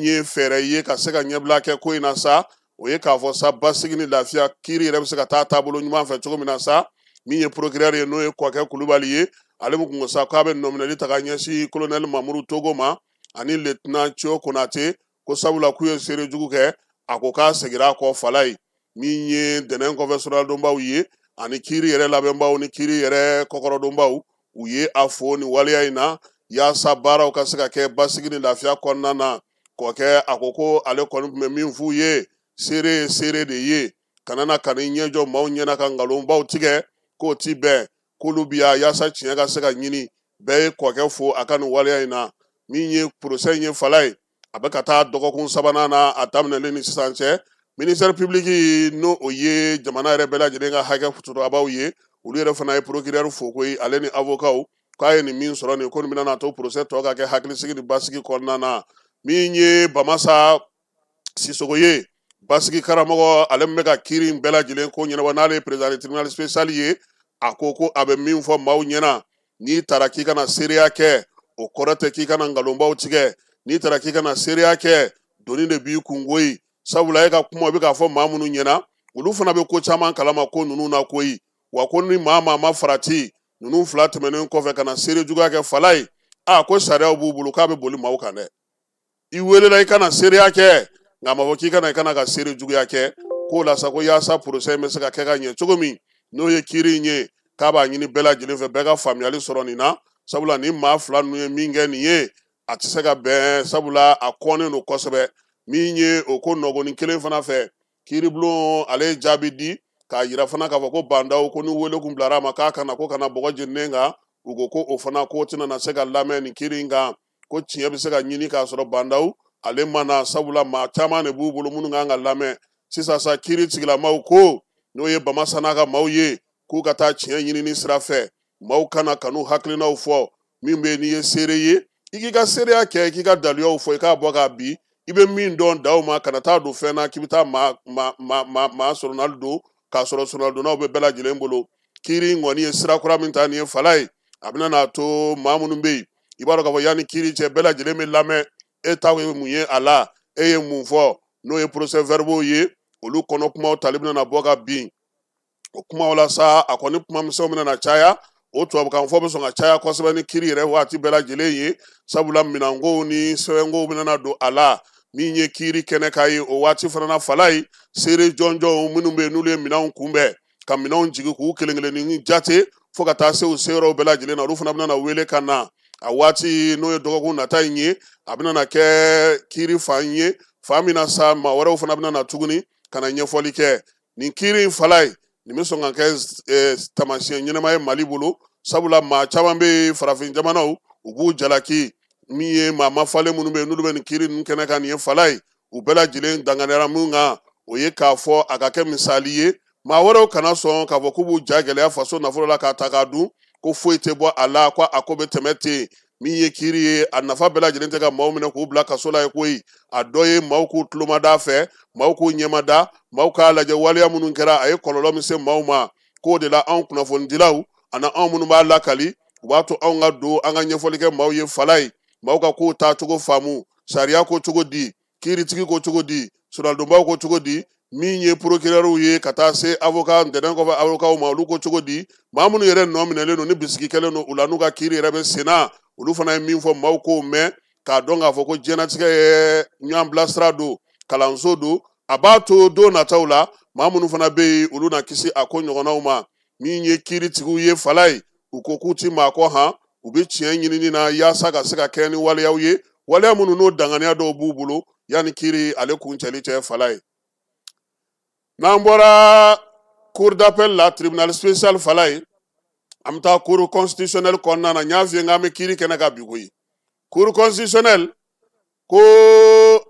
ye fɛɛrɛ ye ka se ka ɲɛbila kɛ ko in na sa, o ye k'a fɔ sa basigi ni lafiya kiiri yɛrɛ bɛ se ka taa taabolo ɲuman fɛ cogo min na sa. Min ye procureur ye n'o ye Kɔkɛ Kulubali ye, ale mun kun sa k'a bɛ nɔminɛli ta ka ɲɛsin colonel Mamuru Togo ma ani lieutenant Thio Konate, ko sabula k'u ye seere jugu kɛ, a ko k'a seginna a kɔ Falaye. Min ye ntɛnɛn kɔfɛ sɔrɔladonbaw ye ani kiiri yɛrɛ labɛnbaw ni kiiri yɛrɛ kɔkɔrɔdonbaw, u ye a fo nin waleya in na yaasa baaraw ka se ka kɛ basigi ni lafiya kɔnɔna na. Kɔkɛ a ko ko ale kɔni tun bɛ min f'u ye, seere ye seere de ye, kana na ka n'i ɲɛ jɔ maaw ɲɛna ka nkalonbaw tigɛ k'o ti bɛn, k'olu bi yan yaasa tiɲɛ ka se ka ɲini. Bɛɛ ye Kɔkɛ fo a ka nin waleya in na. Min ye procès in ye Falaye, a bɛ ka taa dɔgɔkun 3nan na a daminɛlen ni sisan cɛ. Ministère public n'o o ye jamana yɛrɛ bɛɛ lajɛlen ka hakɛ sɔrɔbaw ye, olu yɛrɛ fana ye procureur fo koyi, ale ni avocat k'a ye nin min sɔrɔ nin ko nin bɛna na to procès tɔ ka kɛ hakilisigi ni basigi kɔnɔna na. Min ye Bamasa Sisogo ye, basigi karamɔgɔ, ale min bɛ ka kiiri in bɛɛ lajɛlen ko ɲɛnabɔ n'ale ye président du tribunal spécial ye, a ko ko a bɛ min fɔ maaw ɲɛna, n'i taara k'i kana seereya kɛ, o kɔrɔ tɛ k'i kana nkalonbaw tigɛ, n'i taara k'i kana seereya kɛ, doni de b'i kun koyi, sabula e ka kuma bɛ k'a fɔ maa minnu ɲɛna, olu fana bɛ ko caman kalama ko ninnu na koyi. Wa ko ni maa ma farati ninnu 2 tɛmɛnen kɔfɛ ka na seere juguya kɛ Falaye, a ko sariyaw b'u bolo k'a bɛ boli maaw kan dɛ. I welela i kana seereya kɛ, nka a ma fɔ k'i kana i kana ka seere juguya kɛ. K'o la sa ko yaasa procès in bɛ se ka kɛ ka ɲɛ cogo min, n'o ye kiiri in ye, k'a b'a ɲini bɛɛ lajɛlen fɛ bɛɛ ka faamuyali sɔrɔ nin na, sabula ni maa 2 ninnu ye min kɛ nin ye, a tɛ se ka bɛn, sabula a kɔnnen don kosɛbɛ. Min ye o ko nɔgɔnin kelen fana fɛ, kiiribulon ale ye jaabi di k'a yira fana k'a fɔ ko Bandaw ko ni wele kun bilara a ma k'a kana ko kana bɔgɔ jeninen kan, u ko ko o fana ko tɛna na se ka lamɛn nin kiiri in kan, ko tiɲɛ bɛ se ka ɲini k'a sɔrɔ Bandaw ale ma na, sabula maa caman de b'u bolo minnu kan ka lamɛn. Sisan sa kiiri tigilamaw ko n'o ye Bamasa n'a ka maaw ye, k'u ka taa tiɲɛ ɲinini sira fɛ, maaw kana kanu hakilinaw fɔ, min bɛ n'i ye seere ye, i k'i ka seereya kɛ, i k'i ka daluyaw fɔ, i k'a bɔ k'a bi, I bɛ min dɔn daw ma, kana taa don fɛn na k'i bɛ taa maa maa maa maa soronali don k'a sɔrɔ soronalidonnaw bɛ bɛɛ lajɛlen bolo. Kiiri in kɔni ye sira kura min ta nin ye fala ye, a bɛna n'a to maa minnu bɛ yen, i b'a dɔn k'a fɔ yanni kiiri cɛ bɛɛ lajɛlen bɛ lamɛn, e ta ye mun ye a la, e ye mun fɔ, n'o ye procès verbaux ye, olu kɔnɔ kumaw tali bɛna na bɔ ka bin. O kumaw la sa, a kɔni kuma misɛnw bɛna na caya, o tubabukan fɔ bɛ sɔn ka caya kosɛbɛ ni kiiri yɛrɛ waati bɛɛ lajɛlen ye, sabula minɛnkow ni sɛbɛnkow bɛna na don a la. Min ye kiiri kɛnɛ k'a ye o waati fana na fala ye, seere jɔnjɔnw minnu bɛ yen n'olu ye minɛnw kunbɛn ka minɛnw jigin k'u kelen kelennin jate fo ka taa se u seyɔrɔw bɛɛ lajɛlen na, olu fana bɛna na wele ka na. A waati n'o ye dɔgɔkun nata in ye, a bɛna na kɛ kiiri fan ye, fan min na sa maa wɛrɛw fana bɛna na tuguni ka na ɲɛfɔli kɛ. Nin kiiri in fala ye, nin bɛ sɔn ka kɛ taamasiyɛn ɲɛnama ye Mali bolo, sabula maa caman bɛ yen farafin jamanaw u b'u jalaki. Min ye maa mafalen minnu bɛ yen n'olu bɛ nin kiiri ninnu kɛnɛ kan nin ye fala ye, u bɛɛ lajɛlen danganiyara mun kan, o ye k'a fɔ a ka kɛ misali ye, maa wɛrɛw kana sɔn k'a fɔ k'u b'u ja gɛlɛya faso nafolo la k'a ta k'a dun, ko foyi tɛ bɔ a la, ko a ko bɛ tɛmɛ ten. Min ye kiiri ye, a nafa bɛɛ lajɛlen tɛ ka maaw minɛ k'u bila kaso la ye koyi, a dɔ ye maaw k'u tulomada fɛ, maaw k'u ɲɛmada, maaw k'a lajɛ waleya minnu kɛra a ye kɔlɔlɔ min se maaw ma. K'o de la anw kunnafonidilaw ani anw minnu b'a lakali, u b'a to anw ka don an ka ɲɛfɔli kɛ maaw ye fala ye, maaw ka kow taacogo faamu, sariya ko cogo di, kiiritigi ko cogo di, soronadonbaw ko cogo di, min ye procureur ye ka taa se avocat ntɛnɛn kɔfɛ avocat ma, olu ko cogo di, maa minnu yɛrɛ nɔ minɛlen don ni bisigi kɛlen don u la n'u ka kiiri yɛrɛ bɛ sen na, olu fana ye min fɔ maaw k'o mɛn k'a dɔn k'a fɔ ko diɲɛlatigɛ ye ɲɔgɔn bilasira don, kalanso don, a b'a to don nataw la maa minnu fana bɛ yen olu na kisi a ko ɲɔgɔnnaw ma. Min ye kiiritigiw ye fala ye, u ko k'u ti maa kɔ han, u bɛ tiɲɛ ɲinini na yaasa ka se ka kɛ ni waleyaw ye, waleya minnu n'o danganiya dɔw b'u bolo yanni kiiri ale kuncɛli cɛ fala ye. N'an bɔra cour d'appel la, tribunal spécial fala ye, an bɛ taa cour constitutionnelle kɔnɔna na. N y'a f'i ye k'an bɛ kiiri kɛnɛ kan bi koyi. Cour constitutionnelle ko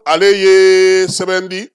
ale ye sɛbɛn di,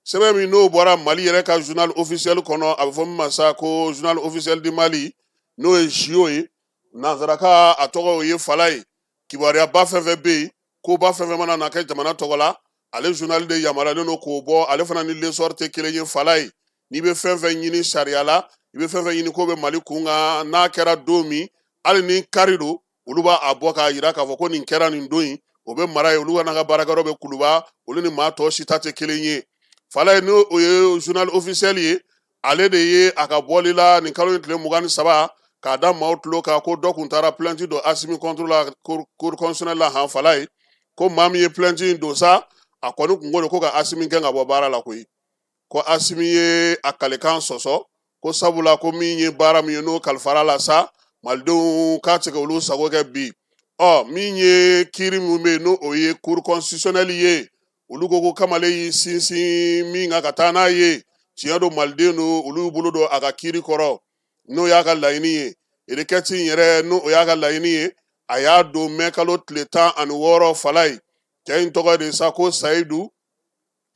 sɛbɛn min n'o bɔra Mali yɛrɛ ka journal officiel kɔnɔ, a bɛ fɔ min ma sa ko journal officiel du Mali, n'o ye JO ye, nansaraka a tɔgɔ o ye fala ye. Kibaruyaba fɛn fɛn bɛ yen, koba fɛn fɛn mana na kɛ jamana tɔgɔ la, ale journal de yamaruyalen don k'o bɔ, ale fana ni l'essor tɛ kelen ye fala ye. N'i bɛ fɛn fɛn ɲini sariya la, i bɛ fɛn fɛn ɲini k'o bɛ Mali kun kan, n'a kɛra don min, hali ni kari don, olu b'a bɔ k'a jira k'a fɔ ko nin kɛra nin don in, o bɛ mara yen, olu ka n'an ka baarakɛyɔrɔ bɛ Kuluba, olu ni maa tɔ si ta tɛ kelen ye. Fala ye, n'o ye journal officiel ye, ale de ye a ka bɔli la nin kalo in tile 23 k'a da maaw tulo kan ko dɔ kun taara plainte don Asimi contre la cour constitutionnelle la han fala ye, ko maa min ye plainte in don sa, a kɔni kun ko de ko ka Asimi gɛn ka bɔ baara la koyi, ko Asimi ye a kalekan sɔsɔ, ko sabula ko min ye baara min ye n'o kalifara la sa, malidenw k'a tɛ ka olu sago kɛ bi. Ɔ min ye kiiri min bɛ yen n'o o ye cour constitutionnelle ye, olu ko ko kamalen y'i sinsin min kan ka taa n'a ye, tiɲɛ don maliden don, olu y'u bolo don a ka kiiri kɔrɔ, n'o y'a ka laɲini ye. Requête in yɛrɛ n'o o y'a ka laɲini ye, a y'a don mɛ kalo tile 16 fala ye. Cɛ in tɔgɔ de sa ko Sayidu,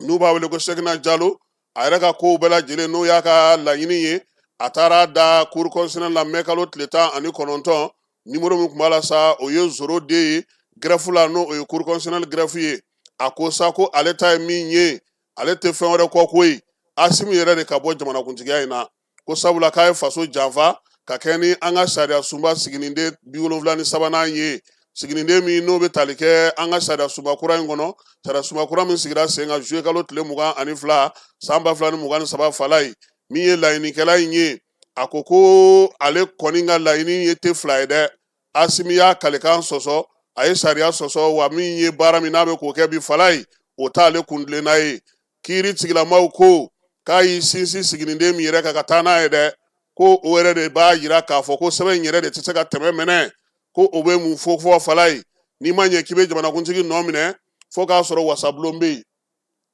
n'u b'a wele ko Sekina Jalo, a yɛrɛ ka kow bɛɛ lajɛlen n'o y'a ka laɲini ye, a taara da cour constitutionnelle la mɛ kalo tile 19, numéro min tun b'a la sa o ye 02 ye greffe la, n'o ye cour constitutionnelle greffe ye. A ko sa ko ale ta ye min ye, ale tɛ fɛn wɛrɛ kɔ koyi, Asimi yɛrɛ de ka bɔ jamanakuntigiya in na, ko sabula k'a ye faso janfa ka kɛ ni an ka sariya sunba siginiden 73nan ye, siginiden min n'o bɛ tali kɛ an ka sariya sunba kura in kɔnɔ, sariya sunba kura min sigira sen kan juillet kalo tile 22 san 2023 fala ye. Min ye laɲinikɛla in ye, a ko ko ale kɔni ka laɲini ye tɛ fila ye dɛ, Asimi y'a kalekan sɔsɔ, a ye sariya sɔsɔ, wa min ye baara min n'a bɛ k'o kɛ bi fala ye, o t'ale kuntilenna ye. Kiiri tigilamaw ko k'a y'i sinsin siginiden min yɛrɛ kan ka taa n'a ye dɛ, ko o yɛrɛ de b'a jira k'a fɔ ko sɛbɛn in yɛrɛ de tɛ se ka tɛmɛ minɛ, ko o bɛ mun fɔ fɔ fala ye, n'i ma ɲɛ k'i bɛ jamanakuntigi nɔ minɛ fo k'a sɔrɔ wasabulon bɛ yen.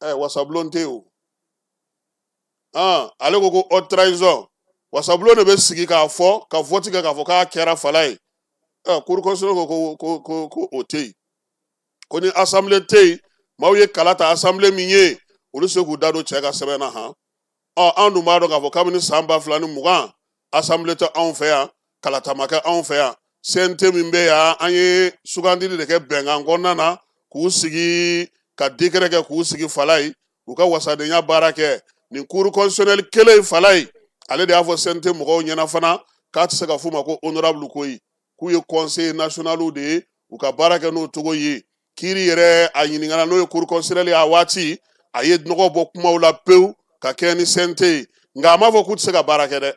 Ɛ wasabulon tɛ yen o, ale ko ko haute trahison, wasabulon de bɛ sigi k'a fɔ ka vote kɛ k'a fɔ k'a kɛra fala ye. Ɛ cour constitutionnelle ko ko ko ko o tɛ yen, ko ni assemblée tɛ yen, maaw ye kala ta assemblée min ye, olu se k'u da don cɛ ka sɛbɛn na han. Ɔ an dun b'a dɔn k'a fɔ kabini san 2020 assemblée tɛ anw fɛ yan, kalata ma kɛ anw fɛ yan, CNT min bɛ yan, an ye sugandili de kɛ bɛnkan kɔnɔna na k'u sigi ka décret kɛ k'u sigi Falaye u ka wasadenya baara kɛ. Nin cour constitutionnelle kelen Falaye, ale de y'a fɔ CNT mɔgɔw ɲɛna fana k'a tɛ se ka f'u ma ko honorable koyi, k'u ye conseil national de ye, u ka baara kɛ n'o cogo ye. Kiiri yɛrɛ a ɲininkara n'o ye cour constitutionnelle ye, a waati a ye nɔgɔ bɔ kumaw la pewu ka kɛ ni CNT ye, nka a m'a fɔ k'u tɛ se ka baara kɛ dɛ,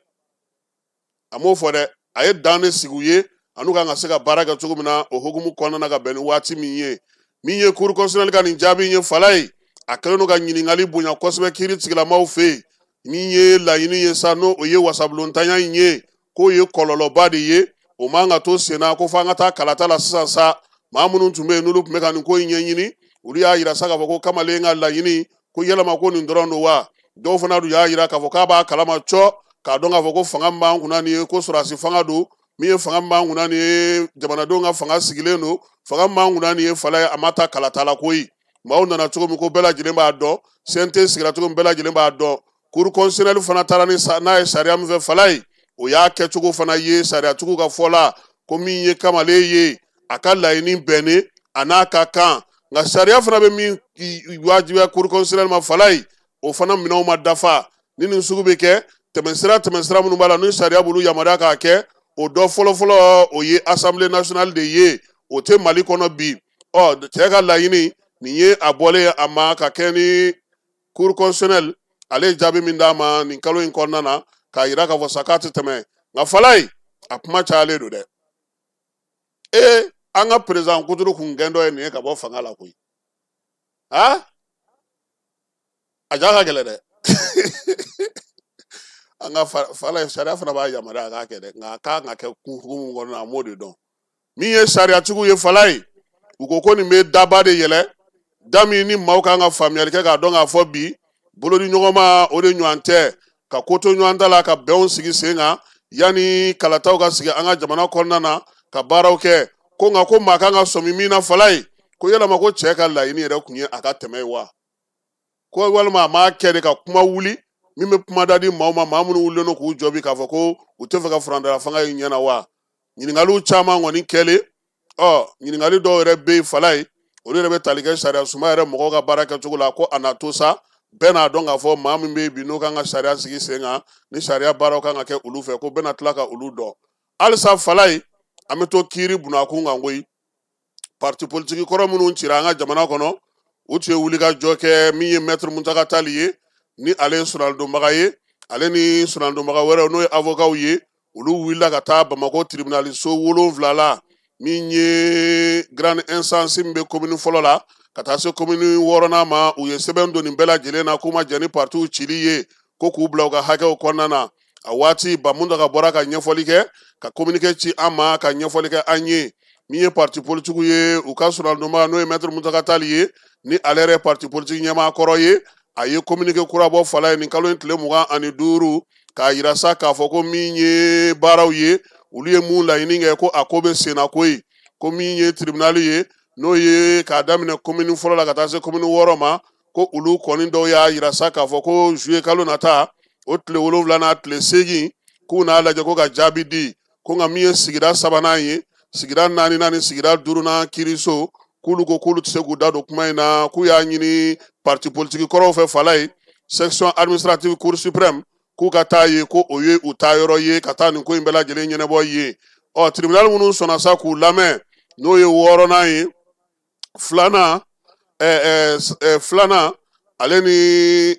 a m'o fɔ dɛ, a ye dan de sigi u ye an'u kan ka se ka baara kɛ cogo min na o hukumu kɔnɔna na ka bɛn ni waati min ye. Min ye cour constitutionnelle ka nin jaabi in ye Falaye, a kɛlen don ka ɲininkali bonya kosɛbɛ kiiri tigilamaw fɛ yen. Min ye laɲini ye sa, n'o o ye wasabulon-tanya in ye, k'o ye kɔlɔlɔba de ye, o man ka to sen na ko f'an ka taa kalata la sisan sa. Maa minnu tun bɛ yen n'olu tun bɛ ka nin ko in ɲɛɲini, olu y'a yira sa k'a fɔ ko kamalen ka laɲini ko yalama ko nin dɔrɔn don wa. Dɔw fana dun y'a yira k'a fɔ k'a b'a kalama cɔ k'a dɔn k'a fɔ ko fanga min b'an kunna nin ye ko sɔrɔdasi fanga don, min ye fanga min b'an kunna nin ye jamanadenw ka fanga sigilen don, fanga min b'an kunna nin ye Falaye a ma taa kalata la koyi. Maaw nana cogo min ko bɛɛ lajɛlen b'a dɔn, CNT sigira cogo min bɛɛ lajɛlen b'a dɔn. Cour constitutionnelle fana taara ni n'a ye sariya min fɛ Falaye, o y'a kɛcogo fana ye sariyatigiw ka fɔ la ko min ye kamalen ye a ka laɲini bɛnnen a n'a ka kan, nka sariya fana bɛ min wajibiya cour constitutionnelle ma Falaye, o fana minɛnw ma dafa. Ni nin sugu bɛ kɛ, tɛmɛsira minnu b'a la ni sariya b'olu yamaruya k'a kɛ, o dɔ fɔlɔfɔlɔ o ye assemblée nationale de ye, o tɛ Mali kɔnɔ bi. Ɔ cɛ ka laɲini nin ye a bɔlen a ma ka kɛ ni cour constitutionnelle ale ye jaabi min d'a ma nin kalo in kɔnɔna na k'a yira k'a fɔ sa k'a tɛ tɛmɛ. Nka Falaye a kuma cayalen don dɛ. Ee an ka président kuturu kun gɛn dɔ ye nin ye ka bɔ fanga la koyi, ha a ja ka gɛlɛn dɛ. An ka Falaye sariya fana b'a yamaruya a k'a kɛ dɛ, nka a kan ka kɛ hukumu kɔnɔna na, a m'o de dɔn. Min ye sariyatigiw ye Falaye, u ko ko nin bɛ daba de yɛlɛ, da min ni maaw kan ka faamuyali kɛ k'a dɔn k'a fɔ bi bolodi ɲɔgɔnma o de ɲɔgɔn tɛ ka ko to ɲɔgɔn ta la ka bɛnw sigi sen kan yanni kalataw ka sigi an ka jamana kɔnɔna na ka baaraw kɛ. Ko nka ko maa kan ka sɔmi min na Falaye, ko yalama ko cɛ ka laɲini yɛrɛ kun ye a ka tɛmɛ ye wa, ko walima a m'a kɛ de ka kuma wuli min bɛ kuma da di maaw ma, maa minnu wulilen don k'u jɔ bi k'a fɔ ko u tɛ fɛ ka furandala fanga in ɲɛna wa. Ɲininkaliw caman kɔni kɛlen, ɔ ɲininkali dɔw yɛrɛ bɛ yen Falaye, olu yɛrɛ bɛ tali kɛ sariya sunba yɛrɛ mɔgɔw ka baara kɛcogo la, ko a na to sa bɛɛ n'a dɔn k'a fɔ maa min bɛ yen bi n'o kan ka sariya sigi sen kan ni sariya baaraw kan ka kɛ olu fɛ, ko bɛɛ na tila ka olu dɔn. Halisa Falaye, an bɛ to kiiri bunakun kan koyi. Parti politique kɔrɔ minnu cira an ka jamana kɔnɔ, u tun ye wulikajɔ kɛ min ye maître Mountaga Tall ye, ni ale ye surandonbaga ye, ale ni surandonbaga wɛrɛw n'o ye avocat ye, olu wulila ka taa Bamakɔ tribunal so 7 la min ye grande instance min bɛ commune fɔlɔ la ka taa se commune 6nan ma. U ye sɛbɛn don nin bɛɛ lajɛlen na k'u ma jɛn ni partiw cili ye, ko k'u bila u ka hakɛw kɔnɔna na. A waati Ba Mountaga bɔra ka ɲɛfɔli kɛ, ka communiqué ci an ma ka ɲɛfɔli kɛ an ye. Min ye parti politique ye, u ka surandonbaga n'o ye maître Mountaga Tall ye, ni ale yɛrɛ parti politique ɲɛmaa kɔrɔ ye, a ye communiqué kura bɔ Falaye nin kalo in tile 25 k'a yira sa k'a fɔ ko min ye baaraw ye, olu ye mun laɲini kɛ ko a ko bɛ senna koyi, ko min ye tribunal ye n'o ye k'a daminɛ commune fɔlɔ la ka taa se commune 6 ma, ko olu kɔni dɔw y'a yira sa k'a fɔ ko juillet kalo nata o tile 7 n'a tile 8 k'u n'a lajɛ ko ka jaabi di, ko nka min ye sigida 3nan ye, sigida 4nan ni sigida 5nan kiiriso, k'olu ko k'olu tɛ se k'u da don kuma in na, k'u y'a ɲini parti politique kɔrɔw fɛ Falaye, section administrative cour suprême, k'u ka taa ye ko o ye u taa yɔrɔ ye ka taa nin ko in bɛɛ lajɛlen ɲɛnabɔ ye. Ɔ tribunal minnu sɔnna sa k'u lamɛn, n'o ye 6nan ye, filanan filanan ale ni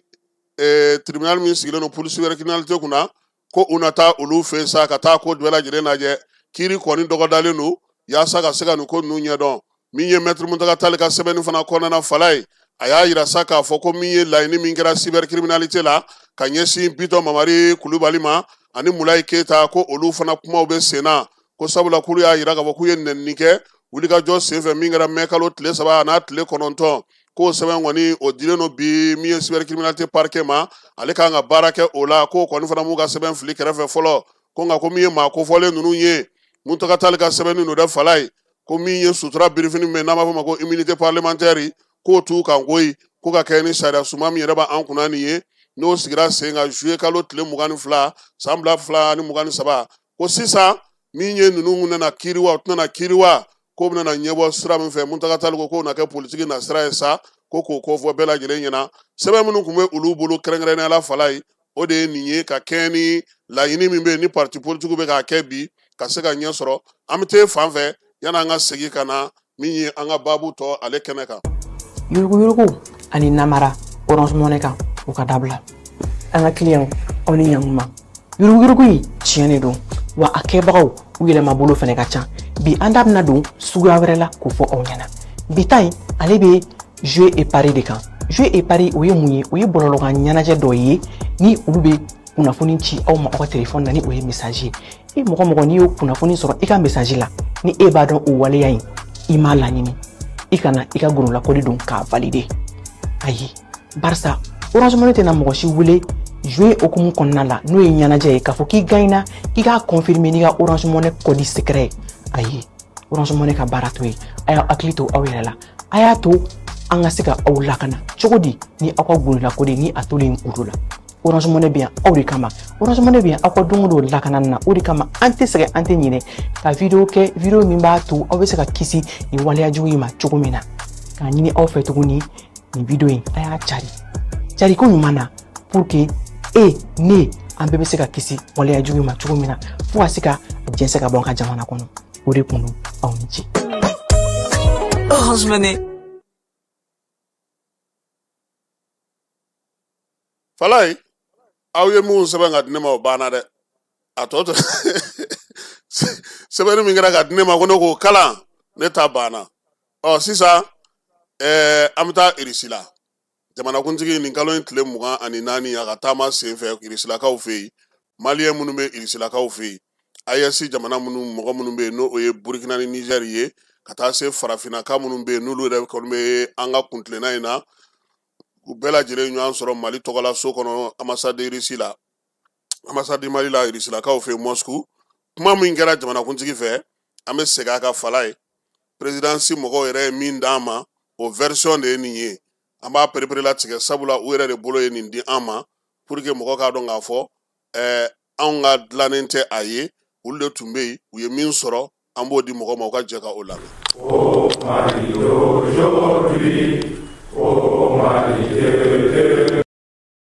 tribunal min sigilen don police cybercriminalité kunna, ko u na taa olu fɛ sa ka taa ko bɛɛ lajɛlen lajɛ. Kiiri kɔni dɔgɔdalen don yaasa ka se ka nin ko ninnu ɲɛdɔn. Min ye maître Mountaga Tall ka sɛbɛnni fana kɔnɔna na Falaye, a y'a yira sa k'a fɔ ko min ye laɲini min kɛra cybercriminalité la ka ɲɛsin Bitɔn Mamari Kulubali ma ani Mulayi Keyita, ko olu fana kumaw bɛ sen na, ko sabula k'olu y'a yira k'a fɔ k'u ye nɛnini kɛ wulikajɔ senfɛ min kɛra mɛ kalo tile 3 n'a tile 9, k'o sɛbɛn kɔni o dilen don bi min ye cybercriminalité parquet ma, ale kan ka baara kɛ o la, k'o kɔni fana m'u ka sɛbɛn fili kɛrɛfɛ fɔlɔ. Ko nka ko min ye maa kofɔlen ninnu ye, Mountaga Tall ka sɛbɛnni don dɛ Falaye, ko min ye sutura birifini min n'an b'a fɔ ma ko immunité parlementaire, k'o t'u kan koyi, ko ka kɛ ni sariya suma min yɛrɛ b'an kunna nin ye, n'o sigira sen kan juillet kalo tile 22 san 2023, ko sisan min ye ninnu nana kiiri wa u tɛna kiiri wa, k'o bɛna ɲɛbɔ sira min fɛ. Mountaga Tall ko k'o na kɛ politiki na sira ye sa, ko ko k'o kofɔ bɛɛ lajɛlen ɲɛna. Sɛbɛn minnu tun bɛ olu bolo kɛrɛnkɛrɛnnenya la fala ye, o de ye nin ye, ka kɛɲɛ ni laɲini min bɛ yen ni parti politique bɛ k'a kɛ bi ka se ka ɲɛ sɔrɔ. An bɛ t'e fan fɛ yan'an ka segin ka na min ye an ka baabu tɔ ale kɛnɛ kan. Yuruguyurugu ani namara Orange Money kan, o ka dabila. An ka client, aw ni ɲankuma. Yuruguyurugu in tiɲɛ de don, wa a kɛbagaw u yɛlɛmabolo fana ka ca. Bi an da bɛna don suguya wɛrɛ la k'o fɔ aw ɲɛna. Bi ta in, ale bɛ jeu et pari de kan. Jeu et pari, o ye mun ye? O ye bɔlɔlɔkan ɲɛnajɛ dɔ ye ni olu bɛ kunnafoni ci aw ma aw ka telefɔni na, ni o ye message ye. E mɔgɔ mɔgɔ, n'i y'o kunnafoni sɔrɔ i ka message la, ni e b'a dɔn o waleya in i m'a laɲini, i kana i ka gololakɔli don k'a valider. Ayi, barisa Orange Money tɛna mɔgɔ si wele jouer hokumu kɔnɔna la, n'o ye ɲɛnajɛ ye, k'a fɔ k'i gagnera, k'i k'a confirmer n'i ka Orange Money code secret ye. Ayi, Orange Money ka baara t'o ye. A y'aw hakili to aw yɛrɛ la, a y'a to an ka se ka aw lakana cogo di ni aw ka gololakɔli ni a tolen kulo la. Orange Money bɛ yan aw de kama. Orange Money bɛ yan aw ka don o don lakanani na. O de kama an tɛ sɛgɛn, an tɛ ɲinɛ ka vidéo kɛ, vidéo min b'a to aw bɛ se ka kisi nin waleya jugu in ma cogo min na. K'a ɲini aw fɛ tuguni, nin vidéo in, a y'a cari cari ko ɲuman na, pour que e ne an bɛɛ bɛ se ka kisi waleya jugu in ma cogo min na, fo ka se ka jɛnsɛn ka bɔ an ka jamana kɔnɔ. O de kun don. Aw ni ce. Orange Money. Falaye, aw ye mun sɛbɛn ka di ne ma, o banna dɛ. A tɔ to sɛbɛnni min kɛra ka di ne ma ko ne k'o kalan, ne ta banna. Ɔ sisan, an bɛ taa Irisi la. Jamanakuntigi nin kalo in tile 24, a ka taama senfɛ Irisilakaw fɛ yen, maliyɛn minnu bɛ Irisilakaw fɛ yen, AES jamana minnu mɔgɔ minnu bɛ yen, n'o ye Burukina ni Nizɛri ye, ka taa se farafinnaka minnu bɛ yen, n'olu yɛrɛ kɔni bɛ an ka kuntilenna in na, u bɛɛ lajɛlen ɲɔgɔn sɔrɔ Mali tɔgɔla so kɔnɔ, ambassade Irisi la, ambassade Mali la Irisilakaw fɛ yen, Moscou. Kuma min kɛra jamanakuntigi fɛ, an bɛ segin a kan fala ye. Présidence mɔgɔw yɛrɛ ye min d'an ma, o version de ye nin ye. An b'a perepere latigɛ, sabula u yɛrɛ de bolo ye nin di an ma, pour que mɔgɔ k'a dɔn k'a fɔ anw ka dilannen tɛ a ye, olu de tun bɛ yen, u ye min sɔrɔ, an b'o di mɔgɔ ma, u ka jɛ ka o lamɛn. Au Mali d'aujourd'hui, au Mali de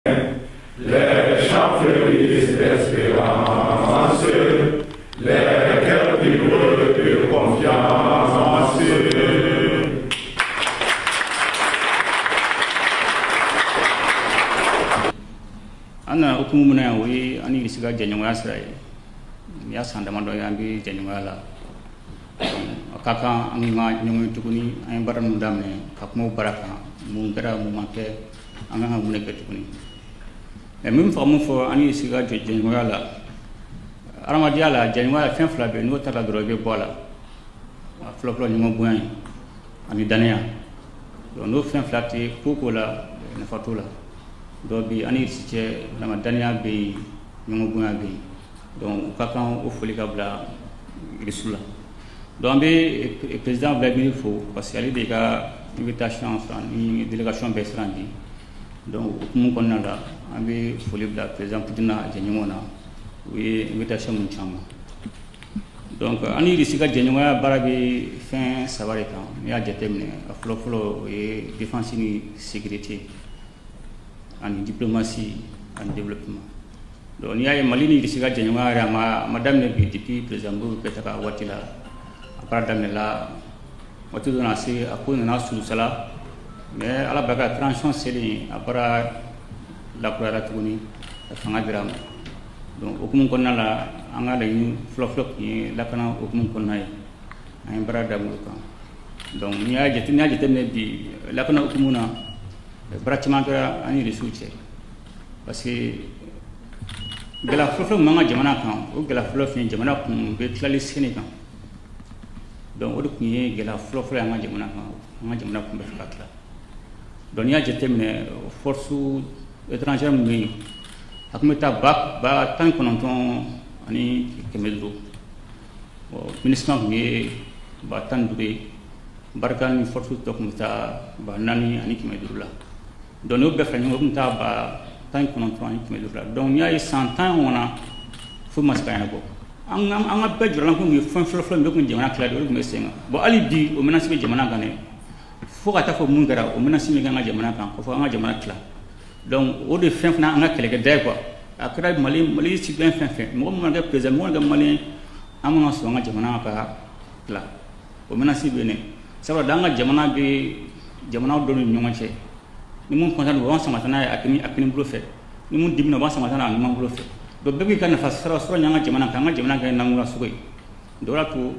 demain, les champs fleurissent d'espérance, les cœurs vibrent de confiance. An nana hukumu min na yan, o ye an ni Irisi ka jɛɲɔgɔnya sira ye. Nin y'a san damadɔ ye an bɛ jɛɲɔgɔnya la. A ka kan an ka ɲɔgɔn ye tuguni. An ye baara ninnu daminɛ ka kuma o baara kan, mun kɛra, mun ma kɛ, an kan ka mun de kɛ tuguni. Mɛ min fɔ, mun fɔ an ni Irisi ka jɛɲɔgɔnya la, adamadenya la, jɛɲɔgɔnya la, fɛn fila bɛ yen, n'o ta la dɔrɔn i bɛ bɔ a la. A fɔlɔ-fɔlɔ, ɲɔgɔn bonya ye ani danaya. Donc n'o fɛn fila tɛ ko ko la, nafa t'o la. Donc bi an ni Irisi cɛ, vraiment danaya bɛ yen, ɲɔgɔn bonya bɛ yen. Donc u ka kan o foli ka bila Irisi la. Donc an bɛ président Vladimir fo, parce que ale de ka invitation sɔrɔ ni délégation bɛɛ siran bi. Donc o hukumu kɔnɔna la, an bɛ foli bila président Poutine n'a jɛɲɔgɔnw na, u ye invitation mun ci an ma. Donc an ni Irisi ka jɛɲɔgɔnya baara bɛ fɛn saba de kan. N'i y'a jateminɛ, a fɔlɔ-fɔlɔ, o ye défense ni sécurité ani diplomatie ani développement. Donc n'i y'a ye, Mali ni Irisi ka jɛɲɔgɔnya yɛrɛ, a ma daminɛ bi. Depuis président Modibo Keyita ka waati la, a baara daminɛla. Waati dɔ nana se, a ko nana sulusala, mais Ala barika, transition selen, a baara lakurayara tuguni, ka fanga dira a ma. Donc hukumu kɔnɔna la, an ka laɲini fɔlɔ-fɔlɔ tun ye lakana hukumu kɔnɔna ye. An ye baara daminɛ o kan. Donc n'i y'a jateminɛ bi, lakana hukumu na, baara caman kɛra an ni Irisiw cɛ, parce que gɛlɛya fɔlɔfɔlɔ min b'an ka jamana kan, o gɛlɛya fɔlɔ fɛn, jamana kun bɛ tilali sen de kan. Donc o de tun ye gɛlɛya fɔlɔfɔlɔ ye an ka jamana kan. An ka jamana kun bɛ fɛ ka tila. Donc n'i y'a jateminɛ, force étrangère min bɛ yen, a tun bɛ taa 19,500. MINUSMA tun ye 15,000 ye, Barkhane ni force tɔ tun bɛ taa 4,500 la. Donc n'o bɛɛ fara ɲɔgɔn kan, o tun bɛ taa 19,500 la. Donc n'i y'a ye, san 10 ɲɔgɔn na, foyi ma se ka ɲɛnabɔ. An ka bɛɛ jɔrɔla kun ye fɛn fɔlɔ fɔlɔ min bɛ kun jamana tila de, o de tun bɛ sen kan. Bon, hali bi o menace bɛ jamana kan dɛ. Fo ka taa fɔ mun kɛra o menace min kɛ an ka jamana kan ko fɔ an ka jamana tila. Donc o de fɛn fana an ka kɛlɛkɛda ye quoi. A kɛra Mali citoyen fɛn fɛn, mɔgɔ min mana kɛ président, mɔgɔ min mana kɛ malien, an man ka sɔn an ka jamana ka tila. O menace bɛ yen dɛ. Sabula an ka jamana bɛ jamanaw dɔw ni ɲɔgɔn cɛ. Ni mun content don, u b'an sama ka taa n'a ye a kini bolo fɛ. Ni mun dimina, u b'an sama ka taa n'a ye a numan bolo fɛ. Donc bɛɛ b'i ka nafa sɔrɔ ɲɛ an ka jamana kan, an ka jamana kɛ namura sogo ye. Donc o de y'a to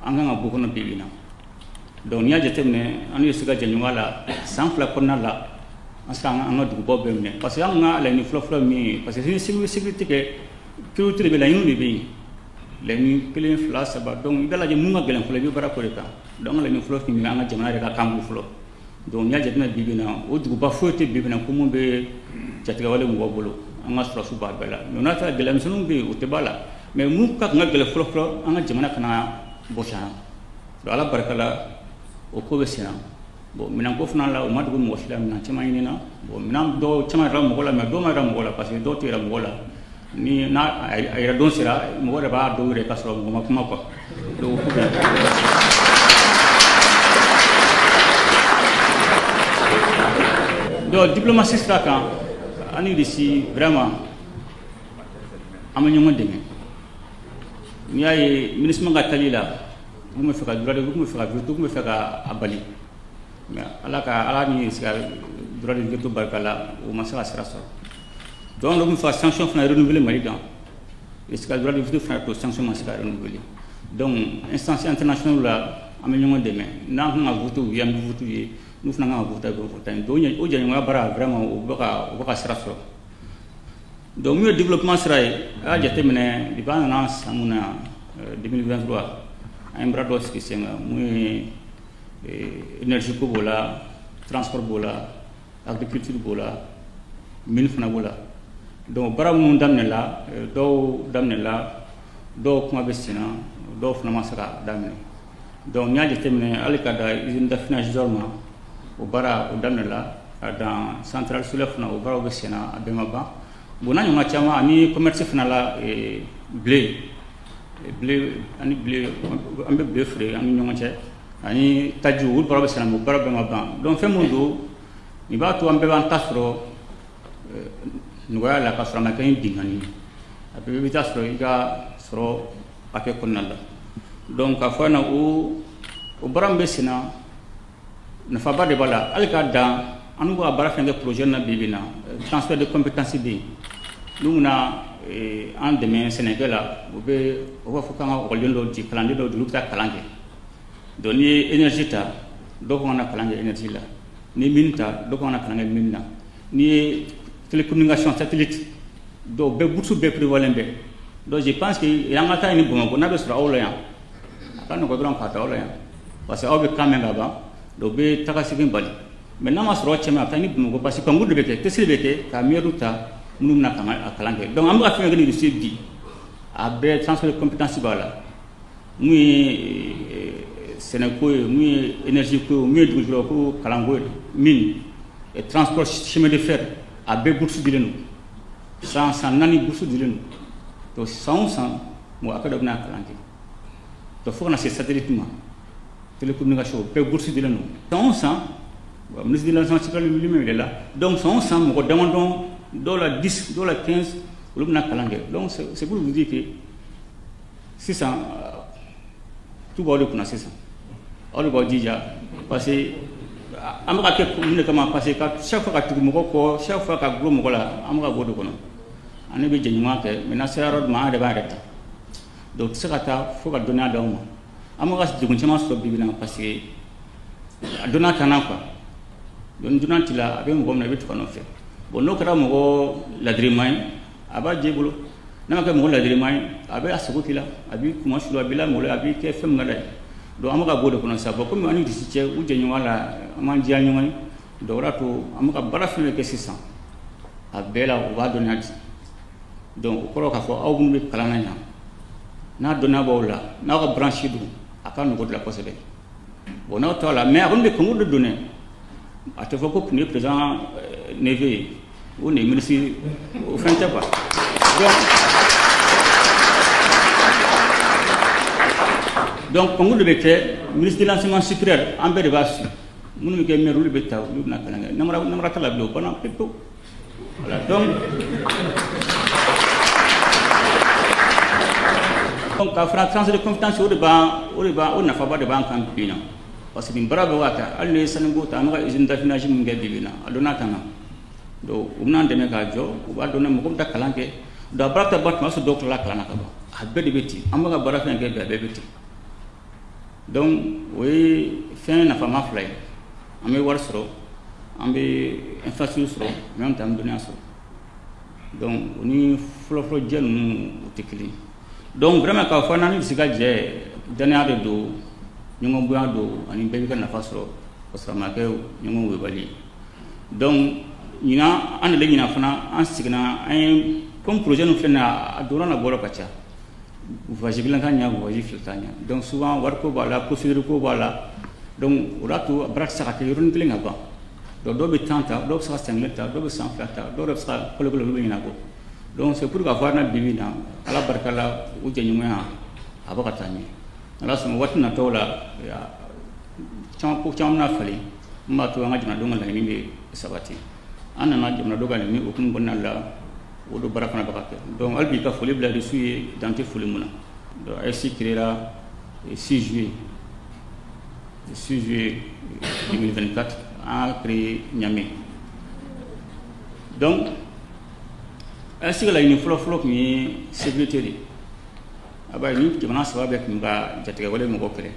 an kan ka bɔ kɔnɔ bi bi in na. Donc n'i y'a jateminɛ, an n'u ye se ka jɛɲɔgɔnya la san 2 kɔnɔna la, an sera an ka dugubaw bɛɛ minɛ. Parce que an ka laɲini fɔlɔ-fɔlɔ min ye, parce que ni sécurité kɛ, priorité de bɛ laɲiniw de bɛ yen. Laɲini 1, 2, 3. Donc i b'a lajɛ mun ka gɛlɛn fɔlɔ, i bɛ baara k'o de kan. Donc an ka laɲini fɔlɔ tun ye an ka jamana yɛrɛ ka kan bɔ fɔlɔ. Donc n'i y'a jateminɛ bi bi in na, o duguba foyi tɛ bi bi in na ko mun bɛ jatigɛwale mɔgɔw bolo. An ka sɔrɔdasiw b'a bɛɛ la. Mais n'a taara gɛlɛya misɛnninw bɛ yen, o tɛ b'a la. Mais mun ka kan ka gɛlɛn fɔlɔ-fɔlɔ, an ka jamana kana bɔsi an na. Donc Ala barika la, o ko bɛ sen na. Bon, minɛnko fana la, o ma dogo mɔgɔ si la, minɛn caman ɲinina. Bon, minɛn dɔw caman yɛrɛ mɔgɔ la, mais dɔw ma yɛrɛ mɔgɔ la, parce que dɔw tɛ yɛrɛ mɔgɔ la. Ni n'a a yɛrɛ don sera, mɔgɔ yɛrɛ b'a dɔw yɛrɛ ka sɔrɔ mɔgɔ ma kuma quoi. Donc o ko bɛ yen. Donc diplomatie sira kan, an ni Russie vraiment an bɛ ɲɔgɔn dɛmɛ. N'i y'a ye MINUSMA ka tali la, u tun bɛ fɛ ka droit de, u tun bɛ fɛ ka veto, u tun bɛ fɛ ka a bali. Mais Ala ka Ala ni se ka droit de veto barika la, o ma se ka sira sɔrɔ. Donc an tun bɛ fɛ ka sanction fana renouveler Mali kan. Russie ka droit de veto fana to sanction ma se ka renouveler. Donc instance internationale la, an bɛ ɲɔgɔn dɛmɛ. N'an kan ka voter u ye, an bɛ voter u ye. N'u fana kan ka voter, u bɛ voter. Donc o jɛɲɔgɔnya baara vraiment o bɛ ka sira sɔrɔ. Donc min ye développement sira ye, a y'a jateminɛ depuis an nana san mun na 2023, an ye baara dɔw sigi sen kan, mun ye énergie ko b'o la, transport b'o la, agriculture b'o la, mine fana b'o la. Donc baara minnu daminɛla, dɔw daminɛla, dɔw kuma bɛ sen na, dɔw fana ma se ka daminɛ. Donc n'i y'a jateminɛ hali ka da usine d'affinage d'or ma, o baara o daminɛla, ka dan centrale solaire fana o baaraw bɛ sen na, a bɛɛ ma ban. Bon, n'a ɲɔgɔnna caman ani commerce fana la, blé ani blé, an bɛ blé feere an ni ɲɔgɔn cɛ, ani taji, olu baara bɛ sen na, o baara bɛɛ ma ban. Donc fɛn min don, nin b'a to an bɛɛ b'an ta sɔrɔ nɔgɔya la ka sɔrɔ a ma kɛ ni binkanni ye. A bɛɛ bɛ taa sɔrɔ i ka sɔrɔ hakɛ kɔnɔna la. Donc k'a fɔ a ɲɛna o baara min bɛ sen na, nafaba de b'a la. Hali k'a dan an n'u ka baara fɛn kɛ projet na bi bi in na, transfert de compétence bɛ yen. N'u bɛna an dɛmɛ sɛnɛkɛ la, u b'a fɔ k'an ka ekɔliden dɔw di, kalanden dɔw di, olu bɛ taa kalan kɛ. Donc n'i ye énergie ta, dɔw kan ka na kalan kɛ énergie la. N'i ye mine ta, dɔw kan ka na kalan kɛ mine na. N'i ye télécommunication satellite, dɔw bɛɛ bourse bɛɛ prévoilen bɛ. Donc je pense que an ka taa ɲini Bamakɔ, n'a bɛ sɔrɔ aw la yan, a ka nɔgɔn dɔrɔn k'a ta aw la yan, parce que aw bɛ kan mɛn ka ban, donc u bɛ taga segin bali. Mais n'a ma sɔrɔ cɛ ma, a bɛ taa ni Bamakɔ, parce que concours de bɛ kɛ, test de bɛ kɛ ka meilleur ta minnu bɛna a kalan kɛ. Donc an bɛ ka fɛn kɛ ni Russie bi, a bɛɛ transfert de compétence b'a la. Mun ye sɛnɛko ye, mun ye énergie ko ye, mun ye dugujukɔrɔ ko kalanko ye, mine, transport, chemin de fer, a bɛɛ bourse dilen don. San 4 bourse dilen don. Donc san o san mɔgɔ hakɛ dɔ bɛna kalan kɛ. Donc fo ka na se satellite ma, télécommunication, bɛɛ bourse dilen don. San o san, ministre de l'enseignement supérieur lui-même il est là. Donc san o san mɔgɔ damadɔ, dɔw la 10, dɔw la 15, olu bɛna kalan kɛ. Donc c'est pour vous dire que sisan tout b'aw de kunna sisan. Aw de b'aw jija, parce que an bɛ ka kɛ mun de kama, parce que chaque fois ka tugu mɔgɔ kɔ, chaque fois ka gulon mɔgɔ la, an bɛ ka bɔ o de kɔnɔ. An ne bɛ jɛɲɔgɔnya kɛ, mais n'an sera yɔrɔ dɔ ma, an yɛrɛ b'an yɛrɛ ta. Donc u tɛ se ka taa fo ka dɔnniya d'aw ma. An bɛ ka degun caman sɔrɔ bi bi in na, parce que a dɔnniya t'an na quoi. Donc ni dɔnniya t'i la, a bɛ mɔgɔ min na, i bɛ tugu a nɔfɛ. Bon, n'o kɛra mɔgɔ ladiriman ye, a b'a jɛ i bolo. N'a ma kɛ mɔgɔ ladiriman ye, a bɛ a sago k'i la, a b'i kunmasulu, a b'i lamaloya, a b'i kɛ fɛn min ka d'a ye. Donc an bɛ ka bɔ o de kɔnɔ sisan. Bon, komi an ni Russie cɛ, u jɛɲɔgɔnya la, an m'an diya ɲɔgɔn ye. Donc o de y'a to an bɛ ka baara fɛn fɛn kɛ sisan, a bɛɛ la u b'a dɔnniya di. Donc o kɔrɔ k'a fɔ aw minnu bɛ kalan na yan, n'a dɔnniya b'aw la, n'aw ka branche don, a ka nɔgɔn de la kosɛbɛ. Bon, n'aw t'a la, mais a kɔni bɛ concours de don dɛ. A tɛ fɔ ko nin ye président neveu ye, o nin ye ministre, o fɛn tɛ quoi. Donc concours de bɛ kɛ ministre de l'enseignement supérieur, an bɛɛ de b'a su. Minnu bɛ kɛ maire olu bɛ ta olu bɛna kalan kɛ namara t'a la bilen o banna pewu pewu. Voilà donc ka fara transfert de compétence o de b'an o nafaba de b'an kan bi na parce que nin baara bɛ ka kɛ hali ni ye sanuko ta an bɛ ka usine d'affinage min kɛ bi bi in na a donna tan na donc u bɛna an dɛmɛ k'a jɔ u b'a dɔn mɔgɔ bɛ taa kalan kɛ donc a baara tɛ ban tuma sɔrɔ dɔw tilala kalan na ka ban a bɛɛ de bɛ ten an bɛ ka baara fɛn kɛ bi a bɛɛ bɛ ten donc o ye fɛn nafama fila ye an bɛ wari sɔrɔ an bɛ infrastructure sɔrɔ en même temps an bɛ dɔnniya sɔrɔ donc o ni fɔlɔfɔlɔ jɛ ninnu o tɛ kelen ye donc vraiment k'a fɔ n'an bɛ se ka jɛ danaya de don ɲɔgɔn bonya don ani bɛɛ b'i ka nafa sɔrɔ ka sɔrɔ a ma kɛ ɲɔgɔn webali ye donc ɲinan an nalen ɲinan fana an seginna an ye comme projet ninnu filɛ nin ye a donna n'a bɔra ka ca voyage kelen ka ɲa voyage fila t'a ɲa donc souvent wariko b'a la procédure ko b'a la donc o y'a to a baara tɛ se ka kɛ yɔrɔnin kelen ka ban donc dɔw bɛ temps ta dɔw bɛ se ka san kelen ta dɔw bɛ san 2 ta dɔw yɛrɛ bɛ se ka kalo kelen olu bɛ ɲinɛ kɔ donc c'est pour k'a fɔ an na bi bi in na ala barika la o jɛɲɔgɔnya a bɛ ka taa ɲɛ ala sɔnna waati nataw la ko caman bɛna falen min b'a to an ka jamanadenw ka laɲini bɛ sabati an nana jamanadenw ka laɲini hukumu kɔnɔna la o de baara fana bɛ ka kɛ donc hali bi ka foli bila Russie ye dan tɛ foli mun na donc AES créera 6 juillet 2024 an y'a créé Niamey donc AES ka laɲini fɔlɔ-fɔlɔ tun ye sécurité de ye a b'a ye ni jamana saba bɛɛ tun ka jatigɛwale mɔgɔ kɛlɛ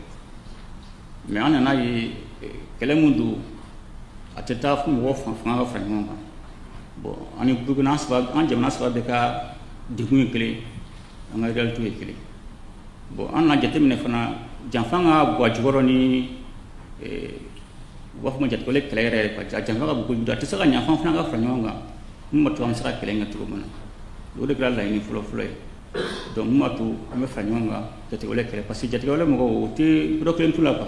mais an nana ye kɛlɛ mun don a tɛ taa fo mɔgɔ fanga ka fara ɲɔgɔn kan bon ani Burukina an jamana saba bɛɛ ka degun ye kelen an ka réalité ye kelen bon an nana jateminɛ fana janfa ka bon a jukɔrɔ ni u b'a fɔ ma jatigɛwale kɛlɛ yɛrɛ yɛrɛ quoi janfa ka bon kojugu a tɛ se ka ɲa f'an fana ka fara ɲɔgɔn kan mun b'a to an bɛ se ka kɛlɛ in kɛ cogo min na o de kɛra laɲini fɔlɔ-fɔlɔ ye donc mun b'a to an bɛ fara ɲɔgɔn kan jatigɛwale kɛlɛ parce que jatigɛwale mɔgɔw o tɛ yɔrɔ kelen t'u la quoi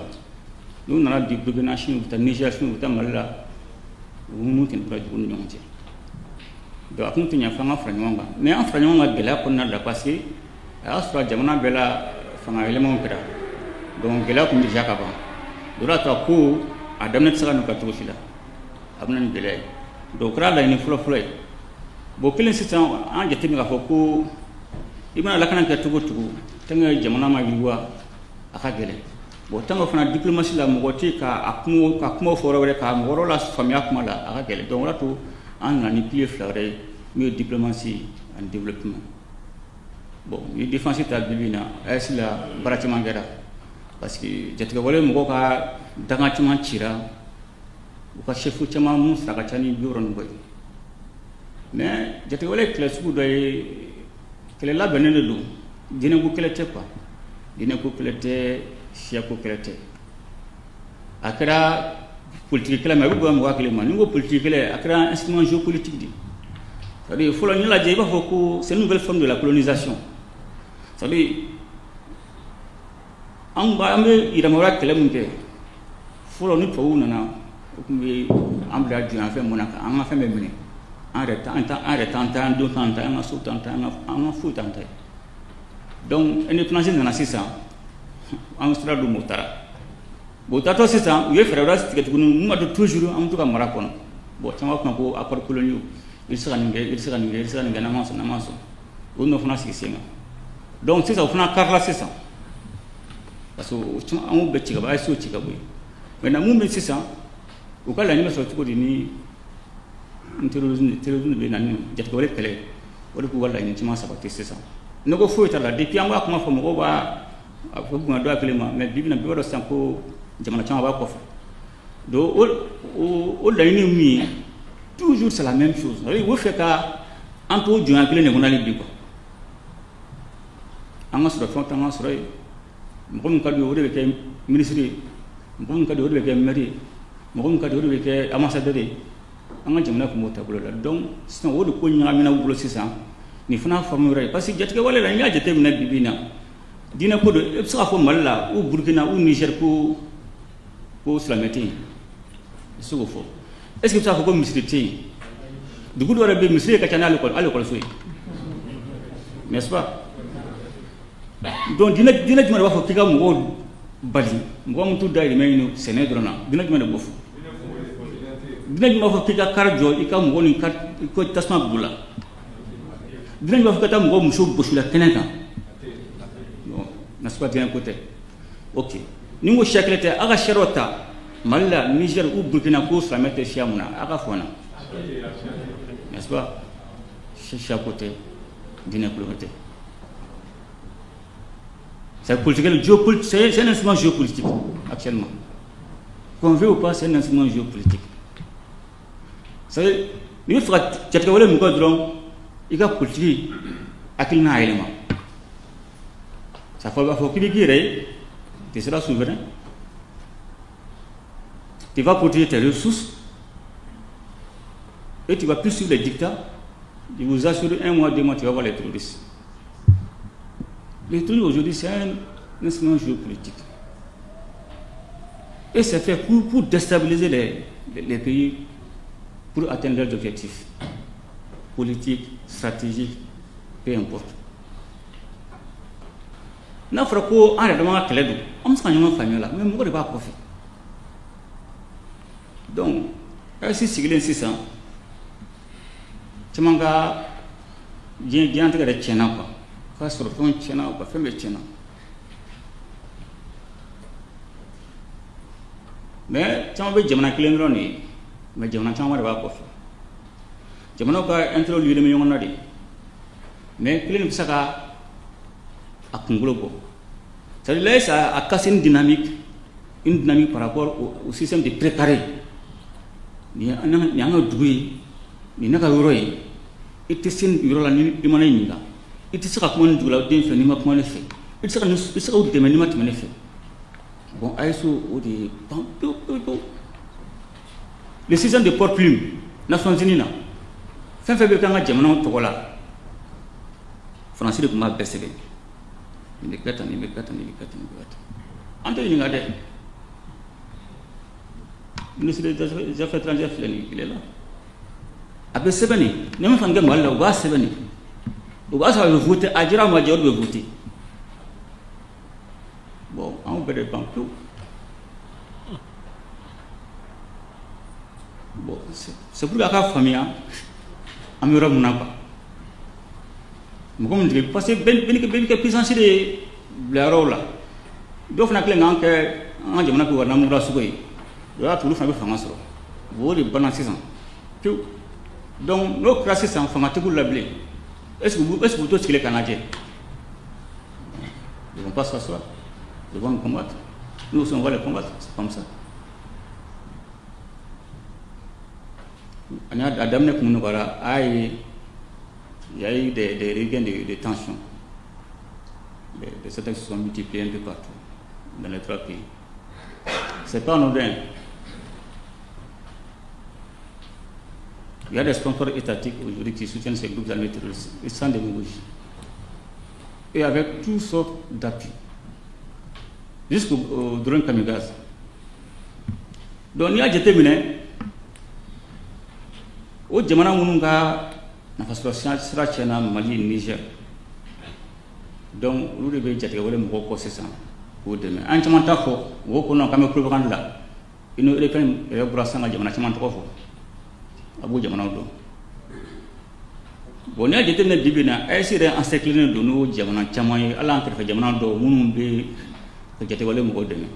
n'u nana bi Burukina sini u bɛ taa Niger sini u bɛ taa Mali la u mun tɛ tora jugu ni ɲɔgɔn cɛ donc a kun tɛ ɲɛ f'an ka fara ɲɔgɔn kan mais an fara ɲɔgɔn kan gɛlɛya kɔnɔna la parce que a y'a sɔrɔ jamana bɛɛ la fanga yɛlɛmaw kɛra donc gɛlɛya kun déjà ka ban o de y'a to a ko a daminɛ tɛ se ka nɔgɔya cogo si la a bɛ na ni gɛlɛya ye donc o kɛra laɲini fɔlɔ-fɔlɔ ye bon kelen sisan an jateminɛ k'a fɔ ko i mana lakana kɛ cogo o cogo tant que jamana ma yiriwa a ka gɛlɛn bon tant que fana diplomatie la mɔgɔ tɛ ka kuma fɔ yɔrɔ wɛrɛ ka mɔgɔ wɛrɛ la faamuya kuma la a ka gɛlɛn donc o de y'a to an nana ni pilier fila wɛrɛ ye min ye diplomatie ani développement bon ni défense ta bi bi in na AES la baara caman kɛra parce que jatigɛwale mɔgɔw ka danga caman cira u ka chef caman mun sara ka ca ni 60 ni kɔ ye mais jatigɛwale kɛlɛ sugu dɔ ye kɛlɛ labɛnnen de don diinɛko kɛlɛ tɛ quoi diinɛko kɛlɛ tɛ siyako kɛlɛ tɛ a kɛra politique kɛlɛ ma a bɛ bonya mɔgɔ hakili ma ni n ko politique kɛlɛ a kɛra instrument géopolitique de c'est à dire fɔlɔ n'i lajɛ i b'a fɔ ko c'est une nouvelle forme de la colonisation c'est à dire an bɛ yɛrɛmahɔrɔnya kɛlɛ min kɛ fɔlɔ ni tubabuw nana u tun bɛ an bila jɔnya fɛn mun na an ka fɛn bɛɛ minɛ an yɛrɛ t'an ta an denw t'an ta an ka so t'an ta an ka foyi t'an ta ye donc indépendance nana sisan an sira don o taara bon o taatɔ sisan u ye fɛɛrɛ wɛrɛ tigɛ tuguni mun b'a to toujours an bɛ to ka mara kɔnɔ bon caman b'a fɔ ko accord coloniaux i bɛ se ka nin kɛ i bɛ se ka nin kɛ i bɛ se ka nin kɛ n'an ma sɔn n'an ma sɔn o nɔ fana sigi sen kan donc sisan o fana karila sisan parce que an y'o bɛɛ ci ka bɔ AES y'o ci ka bɔ yen maintenant mun bɛ sisan u ka laɲini bɛ sɔrɔ cogo di ni terrorisme bɛ na ni jatigɛwale kɛlɛ o de k'u ka laɲini caman sabati sisan ne ko foyi t'a la depuis an b'a kuma fɔ mɔgɔw b'a fɔ bonya dɔ hakili ma mais bi bi in na bɛɛ b'a dɔn sisan ko jamana caman b'a kɔfɛ donc o laɲini ye mun ye toujours c'est la même chose u bɛ fɛ ka an to jɔnya kelen de kɔnɔ hali bi quoi an ka sɔrɔ fɛnw t'an ka sɔrɔ yen mɔgɔ min ka d'u ye o de bɛ kɛ ministre ye mɔgɔ min ka d'u ye o de bɛ kɛ maire ye mɔgɔ min ka d'u ye o de bɛ kɛ ambassadeur ye an ka jamana tun b'o taabolo la donc sisan o de ko ɲagamina u bolo sisan nin fana forme wɛrɛ ye parce que jatigɛwale la n'i y'a jateminɛ bi bi in na diinɛ ko don i bɛ se k'a fɔ Mali la ou Burukina ou Niger ko silamɛ tɛ yen i bɛ se k'o fɔ est ce que i bɛ se k'a fɔ ko misiri tɛ yen dugu dɔw yɛrɛ bɛ yen misiri ka ca n'ale ekɔliso ye n'est ce pas donc diinɛ jumɛn de b'a fɔ k'i ka mɔgɔw bali mɔgɔ min t'u dahirimɛ ɲini sɛnɛ dɔrɔn na, diinɛ jumɛn de b'o fɔ? Diinɛ jumɛn b'a fɔ k'i ka kari jɔ i ka mɔgɔ ni ko tasuma b'u la? Diinɛ jumɛn b'a fɔ ka taa mɔgɔ muso gosi la kɛnɛ kan? Bon, n'est-ce pas, diinɛ ko tɛ. Ok, ni n ko siya kelen tɛ, aw ka sariyaw ta Mali la, Niger ou Burkina ko silamɛ tɛ siya mun na, aw ka fɔ n na, n'est-ce pas? Siya ko tɛ, diinɛ ko tɛ. C'est politique, c'est un instrument géopolitique actuellement. Qu'on veut ou pas, c'est un instrument géopolitique. C'est-à-dire, n'i bɛ fɛ ka jatigɛwale min kɛ dɔrɔn, i ka politique hakilina yɛlɛma. Ça fait b'a fɔ k'i bɛ k'i yɛrɛ ye, tu seras souverain. Tu vas protéger tes ressources et tu vas plus suivre les dictats. Je vous assure, 1 mois, 2 mois, tu vas voir les terroristes. Les terroristes aujourd'hui, c'est un instrument géopolitique. Et c'est fait pour déstabiliser les pays, pour atteindre leurs objectifs politiques, stratégiques, peu importe. N'a fɔra ko an yɛrɛ dama ka kɛlɛ don, an bɛ se ka ɲɔgɔn faamuya la, mais mɔgɔ de b'a kɔfɛ. Donc, AES sigilen sisan, caman ka diɲɛlatigɛ yɛrɛ tiɲɛna quoi. K'a sɔrɔ fɛnw tiɲɛna, u ka fɛn bɛɛ tiɲɛna. Mais caman bɛ jamana kelen dɔrɔn de ye, mais jamana caman de b'a kɔfɛ. Jamanaw ka intérêt lié bɛ ɲɔgɔn na de, mais kelen de bɛ se ka a kunkolo bɔ. C'est-à-dire là, ça a cassé une dynamique par rapport au système de précaré. Nin y'an ka dugu ye, nin ne ka yɔrɔ ye, i tɛ se nin yɔrɔ la ni i ma ne ɲininka, i tɛ se ka kuma nin dugu la den fɛ n'i ma kuma ne fɛ, i tɛ se ka u dɛmɛ n'i ma tɛmɛ ne fɛ. Bon, AES o de ye ban pewu pewu pewu. Le système de porte-plume, Nations Unies na, fɛn fɛn bɛ kɛ an ka jamanaw tɔgɔ la, Faransi de tun b'a bɛɛ sɛbɛn. Nin bɛ kɛ tan, nin bɛ kɛ tan, nin bɛ kɛ tan, nin bɛ kɛ tan. An tɛ ɲininka dɛ. Ministre des Affaires étrangères filɛ nin ye, il est là. A bɛ sɛbɛn nin, ni min fana kɛ Mali la, u b'a sɛbɛn nin. O b'a sɔrɔ a bɛ voter, a dira a ma jɛ, o de bɛ voter. Bon, anw bɛɛ de ban pewu. Bon, c'est pour que a ka faamuya an bɛ yɔrɔ min na quoi. Mɔgɔ min tigɛ, parce que bɛɛ bɛ kɛ puissance de bila yɔrɔw la. Dɔw fana kɛlen k'an kɛ an ka jamana kɛ wa namugula sugu ye. O y'a to olu fana bɛ fanga sɔrɔ. O de banna sisan pewu. Donc n'o kɛra sisan, fanga tigiw la bilen, est-ce que u t'o sigilen k'a lajɛ? Ils vont pas s'asseoir. Ils vont nous combattre. Nous aussi on va les combattre, c'est comme ça. A daminɛ kun nɔgɔyara, a ye, il y a eu des regains de tension. Les attaques se sont multipliées un peu partout dans les 3 pays. C'est pas anodin. Il y a des sponsors étatiques aujourd'hui qui soutiennent ces groupes armés terroristes, et sans démagogie. Et avec toutes sortes d'appuis. Jusqu'au drone kamikaze. Donc, il y a des minɛ, o jamana minnu ka nafasɔrɔ sira tiɲɛna Mali, Niger. Donc, olu de bɛ jatigɛwale mɔgɔw kɔ sisan k'o dɛmɛ. An caman t'a fɔ, mɔgɔw ko non k'an bɛ propagande la. Union européenne yɛrɛ bɔra sisan ka jamana caman tɔgɔ fɔ. A b'o jamanaw dɔn. Bon, n'i y'a jateminɛ bi bi in na, AES yɛrɛ encerclé don n'o jamana caman ye, hali an kɛrɛfɛ jamana dɔw minnu bɛ ka jatigɛwale mɔgɔw dɛmɛ.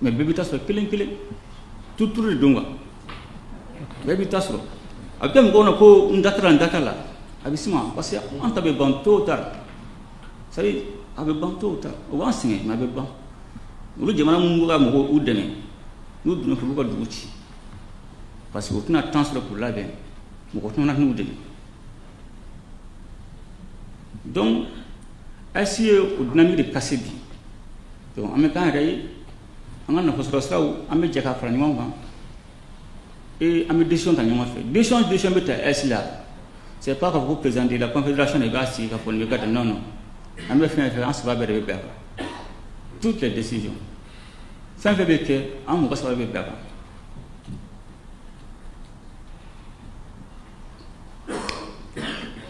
Mais bɛɛ bɛ taa sɔrɔ kelen kelen, tuturu de don quoi. Bɛɛ bɛ taa sɔrɔ. A bɛ kɛ mɔgɔw na ko n da t'a la, n da t'a la. A bɛ s'i ma parce que an ta bɛ ban tôt ou tard. C'est à dire a bɛ ban tôt ou tard. O b'an sɛgɛn, mais a bɛ ban. Olu jamana minnu bɛ ka mɔgɔw u dɛmɛ, n'u donna fɛ u b'u ka dugu ci. Parce que u tɛna temps sɔrɔ k'u labɛn, mɔgɔ tɛna n'u dɛmɛ. Donc, AES ye o dynamique de casser bi. Donc, an bɛ k'an yɛrɛ ye, an ka nafasɔrɔ siraw, an bɛ jɛ ka fara ɲɔgɔn kan. Et an bɛ décision ta ɲɔgɔn fɛ. Décision bɛ ta AES la. C'est pas k'a fɔ ko président de la confédération de b'a sigi k'a fɔ nin bɛ kɛ tan. Non, non. An bɛ fɛn fɛn, an saba bɛɛ de bɛ bɛn a kan. Toutes les décisions. Fɛn fɛn bɛ kɛ, an mɔgɔ saba bɛ bɛn a kan.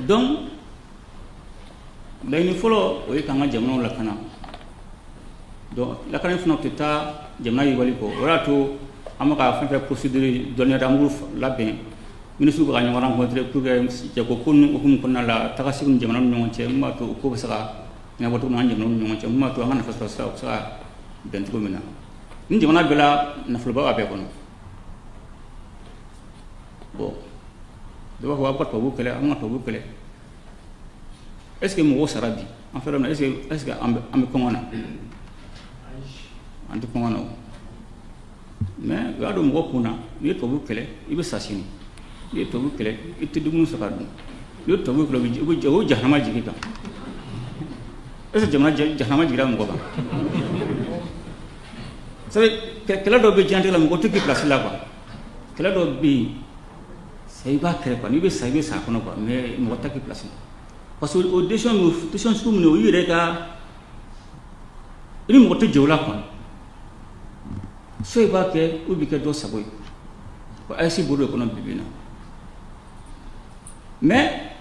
Donc, laɲini fɔlɔ o ye k'an ka jamanaw lakana. Donc lakana fana tɛ taa jamana yiriwali kɔ. O y'a to an bɛ ka fɛn fɛn procédure dɔnniya d'an b'olu labɛn. Ministre bɛ ka ɲɔgɔn rencontrer pour que jago ko ninnu hukumu kɔnɔna la taga segin jamana ni ɲɔgɔn cɛ, mun b'a to o ko bɛ se ka ɲɛnabɔ cogo min na an jamanaw ni ɲɔgɔn cɛ, mun b'a to an ka nafa sɔrɔ sira bɛ se ka bɛn cogo min na. Ni jamana bɛɛ la nafoloba b'a bɛɛ kɔnɔ. Bon, dɔw b'a fɔ aw ka tubabu kɛlɛ, an ka tubabu kɛlɛ. Est ce que mɔgɔw sara bi? An filɛ min na, est ce que an bɛ kɔngɔ na? An tɛ kɔngɔ na o. Mais u y'a don mɔgɔ kun na, n'i ye tubabu kɛlɛ, i bɛ sa sini. N'i ye tubabu kɛlɛ, i tɛ dumuni sɔrɔ ka dun. N'i ye tubabu kɛlɛ, u bɛ o jahanama jigin i kan. Est ce que jamana jahanama jiginra mɔgɔ kan? C'est kɛlɛ dɔw bɛ diɲɛlatigɛ la, mɔgɔ tɛ k'i place la quoi. Kɛlɛ dɔw bɛ yen, sa i b'a kɛlɛ quoi, n'i bɛ sa i bɛ sa a kɔnɔ quoi, mais mɔgɔ tɛ k'i place la. Parce que o décision ninnu, décision sugu minnu, o y'i yɛrɛ ka, i ni mɔgɔ tɛ jɛ o la quoi. Soit i b'a kɛ ou b'i kɛ dɔ sago ye. Wa AES bolo de kɔnɔ bi bi in na. Mais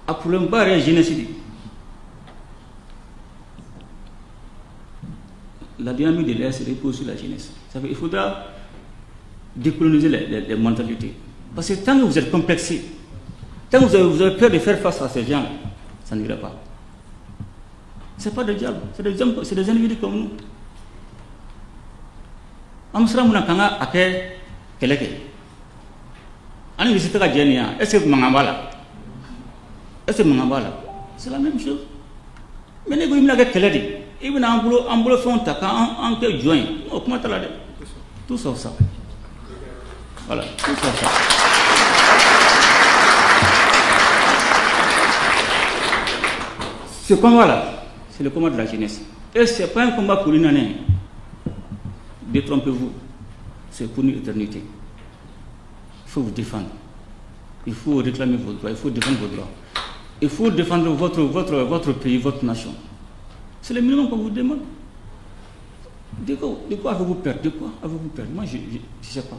a problème ba yɛrɛ ye jeunesse de ye. La dynamique de l'AES repose sur la jeunesse. Ça fait, il faudra décoloniser les mentalités. Parce que tant que vous êtes complexé, tant que vous avez peur de faire face à ces gens-là, ça n'ira pas. Ce n'est pas des diables, c'est des hommes, c'est des individus comme nous. An bɛ siran mun na k'an ka a kɛ kɛlɛ kɛ? An ni tɛ ka jɛ nin yan, est ce que mankan b'a la? Est ce que mankan b'a la? C'est la même chose. Mais ne ko i bɛna kɛ kɛlɛ de, i bɛna an bolo fɛnw ta k'an an kɛ jɔn ye, o kuma t'a la dɛ. Tout sauf ça. Voilà, tout sauf ça. Ce combat-là, c'est le combat de la jeunesse. Et ce n'est pas un combat pour une année. Détrompez-vous, c'est pour une éternité. Il faut vous défendre. Il faut réclamer vos droits, il faut défendre vos droits. Il faut défendre votre pays, votre nation. C'est le minimum qu'on vous demande. De quoi avez-vous peur? De quoi avez-vous peur? Moi, je ne sais pas.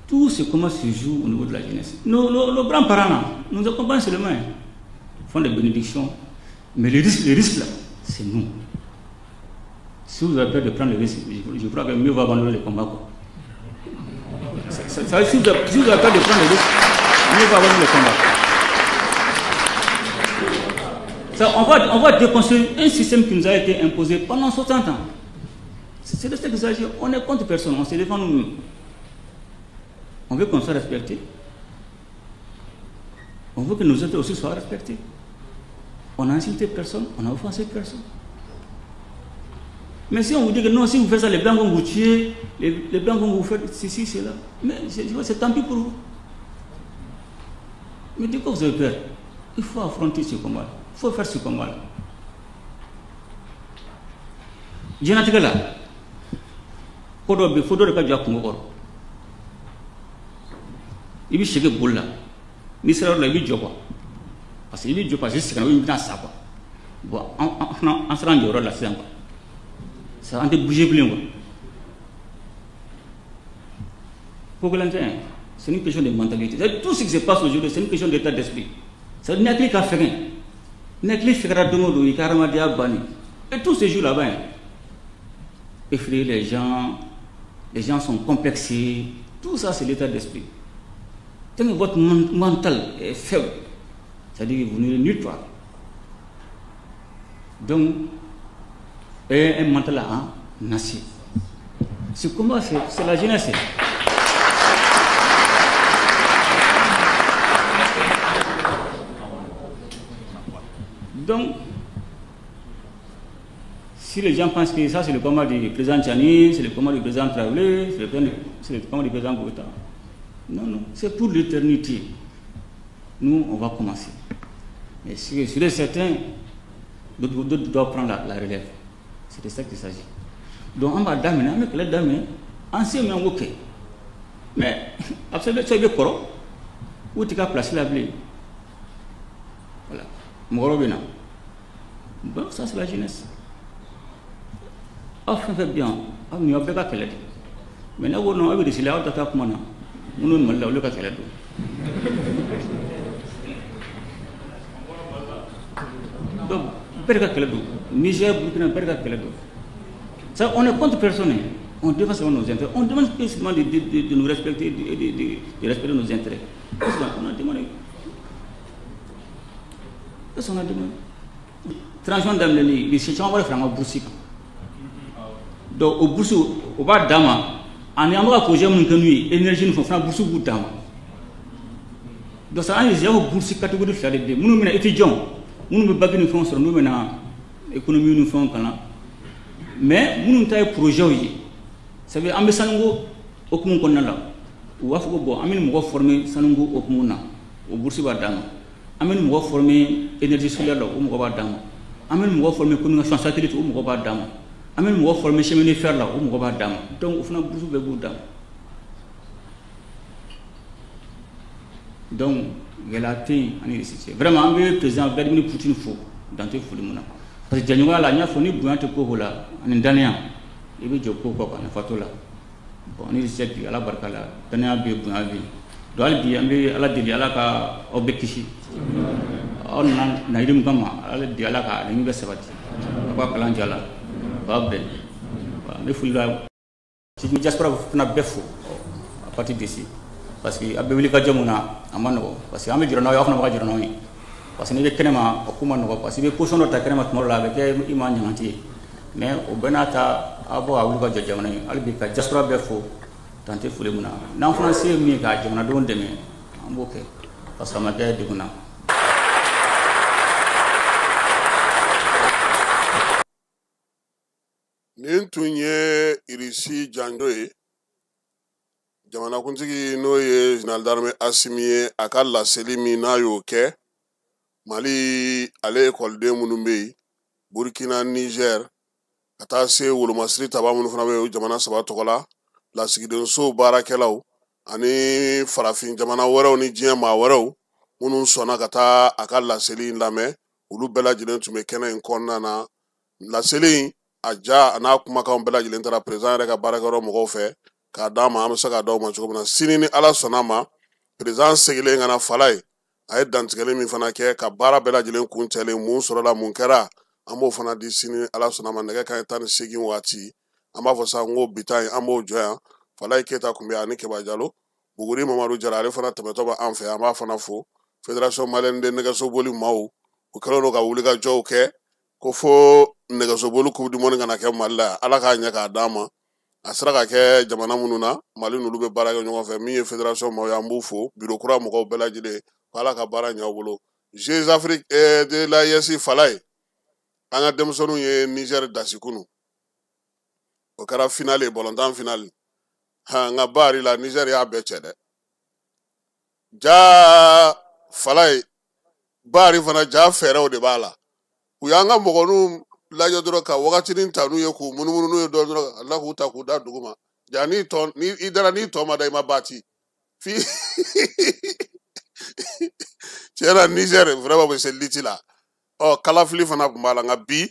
Tout ce comment se joue au niveau de la jeunesse. Nos grands-parents, là, nous accompagnent seulement. Ils font des bénédictions. Mais le risque là, c'est nous. Si vous avez peur de prendre le risque, je crois que mieux vaut abandonner le combat, quoi. Ça, si vous avez peur de prendre le risque, mieux vaut abandonner le combat. Ça, on va déconstruire un système qui nous a été imposé pendant 60 ans. C'est de ça qu'il s'agit. On est contre personne, on se défend nous-mêmes. On veut qu'on soit respecté. On veut que nos autres aussi soient respectés. On n'a insulté personne, on n'a offensé personne. Mais si on vous dit que non, si vous faites ça, les Blancs vont vous tuer, les Blancs vont vous faire ceci, cela. Mais c'est tant pis pour vous. Mais de quoi vous avez peur? Il faut affronter ce combat. Il faut faire ce combat-là. Diɲɛlatigɛ la, ko dɔ bɛ yen, fo dɔ de ka jɔ a kungo kɔrɔ. I bɛ sɛgɛ boli la, n'i sera yɔrɔ la, i bɛ jɔ quoi. Parce que i bɛ jɔ parce que i sɛgɛnna, i bɛna sa quoi. Bon, an fana an sera an jɔyɔrɔ la sisan quoi. Ça, an tɛ bouger bilen quoi. Ko gɛlɛn tɛ, c'est une question de mentalité. C'est tout ce qui se passe aujourd'hui, c'est une question d'état d'esprit. C'est ni hakili ka fɛgɛn, ni hakili fɛgɛra don o don, i ka hadamadenya bannen. Et tout se joue là-bas, hein. Effrayer les gens, les gens sont complexés. Tout ça, c'est l'état d'esprit. Tant que votre mental est faible, c'est-à-dire que vous n'irez nulle part. Donc, un mental en acier. Ce combat, c'est la jeunesse. Donc, si les gens pensent que ça, c'est le combat du président Tchiani, c'est le combat du président Traoré, c'est le combat du président Goïta. Non, non, c'est pour l'éternité. Nous, on va commencer. Mais sur certains, d'autres doivent prendre la relève. C'est de ça qu'il s'agit. Donc, on va daminɛ, an bɛ kɛlɛ daminɛ, an se min an b'o kɛ. Mais a bɛ se i bɛ kɔrɔ, u t'i ka place la bilen. Voilà. Mɔgɔ wɛrɛw bɛ na. Bon, ça c'est la jeunesse. Aw fɛn fɛn bɛ yan, aw nin y'aw bɛɛ ka kɛlɛ de. Mais ne ko non, aw bɛ Russie la, aw ta taa kuma na. Minnu bɛ Mali la, olu ka kɛlɛ don. Donc, Bɛɛ de ka kɛlɛ don. Niger, Burkina, bɛɛ de ka kɛlɛ don. Ça, on est contre personne. On défend seulement nos intérêts. On demande seulement de nous respecter et de respecter nos intérêts. Qu'est-ce qu'on a demandé? Qu'est-ce qu'on a demandé? Transition daminɛni, Russie caman b'a fara an ka bourse kan. Donc o bourse o b'a d'a ma, ani an bɛ ka projet minnu kɛ n'u ye, énergie ni fɛn fana bourse b'u d'a ma. Donc ça, an ye zéro bourse catégorie fila de bɛ yen. Minnu bɛna étudiants, minnu bɛ bac ni fɛnw sɔrɔ, n'u bɛna économie ni fɛnw kalan. Mais minnu ta ye projet ye, c'est à dire an bɛ sanuko hokumu kɔnɔna la, u b'a fɔ ko bon, an bɛ mɔgɔ former sanuko hokumu na, o bourse b'a d'a ma. An bɛ mɔgɔ former énergie solaire la, o mɔgɔ b'a d'a ma. An bɛ mɔgɔ former communication satellite, o mɔgɔ b'a d'a ma. An bɛ mɔgɔ former chemin de fer la, o mɔgɔ b'a d'a ma. Donc o fana bourse bɛɛ b'u d'a ma. Donc gɛlɛya tɛ yen ani Russie cɛ. Vraiment an bɛ président Vladimir Poutine fo, dan tɛ foli mun na. Parce que jɛɲɔgɔnya la, n y'a fɔ, ni bonya tɛ ko o la ani danaya, i bɛ jɔ ko kɔ kan, nafa t'o la. Bon, ni Russie cɛ bi, Ala barika la, danaya bɛ yen, bonya bɛ yen. Donc hali bi an bɛ Ala deli, Ala ka aw bɛɛ kisi. Aw nana laɲini min kama, Ala deli, Ala ka laɲini bɛɛ sabati. Aw ka kalan jala, k'aw bɛn. N bɛ foli la diaspora fana bɛɛ fo à partir d'ici. Parce que a bɛ wuli ka jɔ mun na, a ma nɔgɔn. Parce que an bɛ jɔrɔ n'aw ye, aw fana bɛ ka jɔrɔ n'anw ye. Parce que n'i bɛ kɛnɛma, o ko ma nɔgɔn. Parce que i bɛ position dɔ ta kɛnɛma tuma dɔ la, a bɛ kɛ i ma ɲamanti ye. Mais o bɛɛ n'a ta, aw bɔ ka wuli ka jɔ jamana ye. Hali bi ka diaspora bɛɛ fo, dan tɛ foli mun na. N'an fana se ye min ye ka jamanadenw dɛmɛ, an b'o kɛ. Parce que a ma kɛ degun na. Nin tun ye Irisi janjo ye. Jamanakuntigi n'o ye général d'armée Assimi ye, a ka laseli min n'a y'o kɛ, Mali ale ekɔliden minnu bɛ yen, Burkina, Niger, ka taa se wolomasiri taba minnu fana bɛ yen, o jamana saba tɔgɔ la, lasigidensow baarakɛlaw ani farafin jamana wɛrɛw ni diɲɛ maa wɛrɛw minnu sɔnna ka taa a ka laseli in lamɛn, olu bɛɛ lajɛlen tun bɛ kɛnɛ in kɔnɔna na. Laseli in a ja a n'a kumakanw bɛɛ lajɛlen taara président yɛrɛ ka baarakɛyɔrɔ mɔgɔw fɛ k'a d'a ma, an bɛ se k'a d'aw ma cogo min na. Sini ni Ala sɔnna ma, président segilen ka na fala ye, a ye dantigɛli min fana kɛ ka baara bɛɛ lajɛlen kuncɛlen, mun sɔrɔla, mun kɛra, an b'o fana di sini ni Ala sɔnna ma nɛgɛ kanɲɛ 18 waati. An b'a fɔ sa n ko bi ta in an b'o jɔ yan. Falaye Keyita tun bɛ yan ani Keba Jalo, Buguri Mamadu Jara ale fana tɛmɛtɔ bɛ an fɛ, an b'a fana fo. Fédération malienne de nɛgɛsoboli maaw, u kɛlen don ka wulikajɔw kɛ ko fo nɛgɛsoboli coupe du monde kana kɛ Mali la, Ala k'a ɲɛ k'a d'an ma. A sera ka kɛ jamana minnu na, Mali n'olu bɛ baara kɛ ɲɔgɔn fɛ. Min ye fédération maaw ye, an b'u fo, bureau kura mɔgɔw bɛɛ lajɛlen, ko Ala ka baara ɲɛ aw bolo. Jeux Afrique de l'AES Falaye, an ka denmisɛnninw ye Niger dasi kunu, o kɛra finale ye, balontan finale. Han, nka baari la Niger y'a bɛɛ cɛ dɛ. Ja Falaye, baari fana ja fɛɛrɛw de b'a la. U y'an ka mɔgɔninw lajɛ dɔrɔn ka wagatinin ta n'u ye, k'u munumunu n'u ye dɔɔnin dɔrɔn, ka tila k'u ta k'u da dugu ma. Ja n'i tɔ, ni i dara, n'i tɔ ma da, i ma baati. Fi tiɲɛ na Niger vraiment bɛ se liti la. Ɔ kalafili fana tun b'a la, nka bi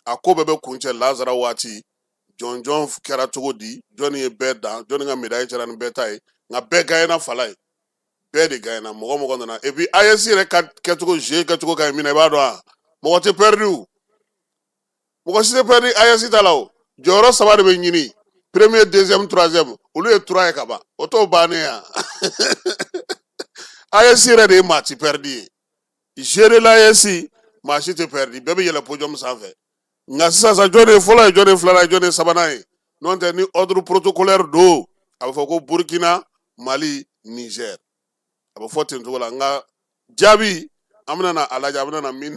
a ko bɛɛ bɛ kuncɛ lazara waati. Jɔnjɔn kɛra cogo di, jɔnni ye bɛɛ dan, jɔnni ka médaille cɛra ni bɛɛ ta ye, nka bɛɛ gagnera Falaye, bɛɛ de gagnera, mɔgɔ mɔgɔ nana. Et puis AES yɛrɛ ka kɛcogo, jeu kɛcogo ka ɲi min na, i b'a dɔn wa, mɔgɔ tɛ perdu, mɔgɔ si tɛ perdu AES ta la o. Jɔyɔrɔ saba de bɛ ɲini, premier, deuxième, troisième, olu ye trois ye ka ban, o t'o bannen yan. AES yɛrɛ de ye maa ti perdu ye, jeu de l'AES maa si tɛ perdu, bɛɛ bɛ yɛlɛ podium sanfɛ. Nka sisan sa, jɔn de ye fɔlɔ ye, jɔn de ye filanan ye, jɔn de ye sabanan ye? N'o tɛ ni ordre protocolaire don, a bɛ fɔ ko Burkina, Mali, Niger, a bɛ fɔ ten cogo la. Nka jaabi an bɛna na a lajɛ, a bɛna na min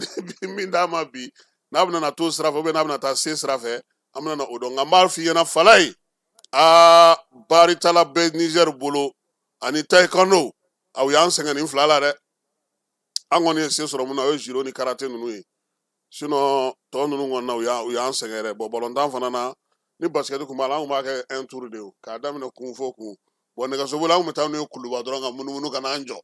d'a ma bi, n'a bɛna na to sira fɛ, ou bien n'a bɛna taa se sira fɛ, an bɛna na o dɔn. Nka n b'a f'i ɲɛna Falaye, aa baaritala bɛ Niger bolo ani taekwondo, aw y'an sɛgɛn nin fila la dɛ. An kɔni ye se sɔrɔ mun na, o ye judo ni karate ninnu ye. Sinon tɔ ninnu kɔni na, u y'an sɛgɛn yɛrɛ. Bon, balontan fana na, ni basket tun b'a la, an tun b'a kɛ un tour de ye, k'a daminɛ kun fo kun. Bon, nɛgɛsoboli an tun bɛ taa n'u ye kuluba dɔrɔn ka munumunu ka n'an jɔ.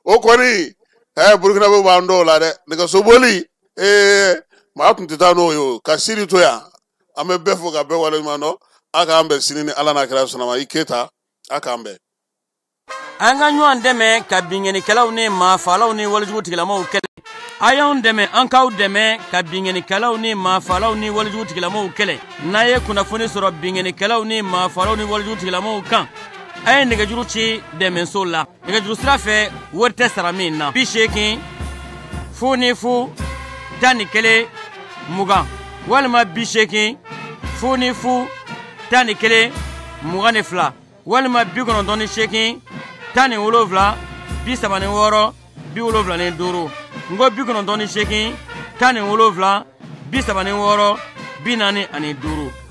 O kɔni, Burukinabe b'an dɔw la dɛ. Nɛgɛsoboli, maa tun tɛ taa n'o ye o, ka siri to yan. An bɛ bɛɛ fo ka bɛɛ waleɲuman dɔn. A k'an bɛn sini ni Ala n'a kira sɔnna ma. I Keyita, a k'an bɛn. An ka ɲɔgɔn dɛmɛ ka binkannikɛlaw ni maafalaw ni walejugu tigilamaw kɛlɛ. A y'anw dɛmɛ, an k'aw dɛmɛ ka binkannikɛlaw ni maafalaw ni walejugu tigilamaw kɛlɛ. N'a ye kunnafoni sɔrɔ binkannikɛlaw ni maafalaw ni walejugu tigilamaw kan, a ye nɛgɛjuru ci dɛmɛso la. Nɛgɛjuru sira fɛ, wari tɛ sara min na. 80 00 11 20 walima 80 00 11 22 walima 98 17 36 75. N ko 98 17 36 45.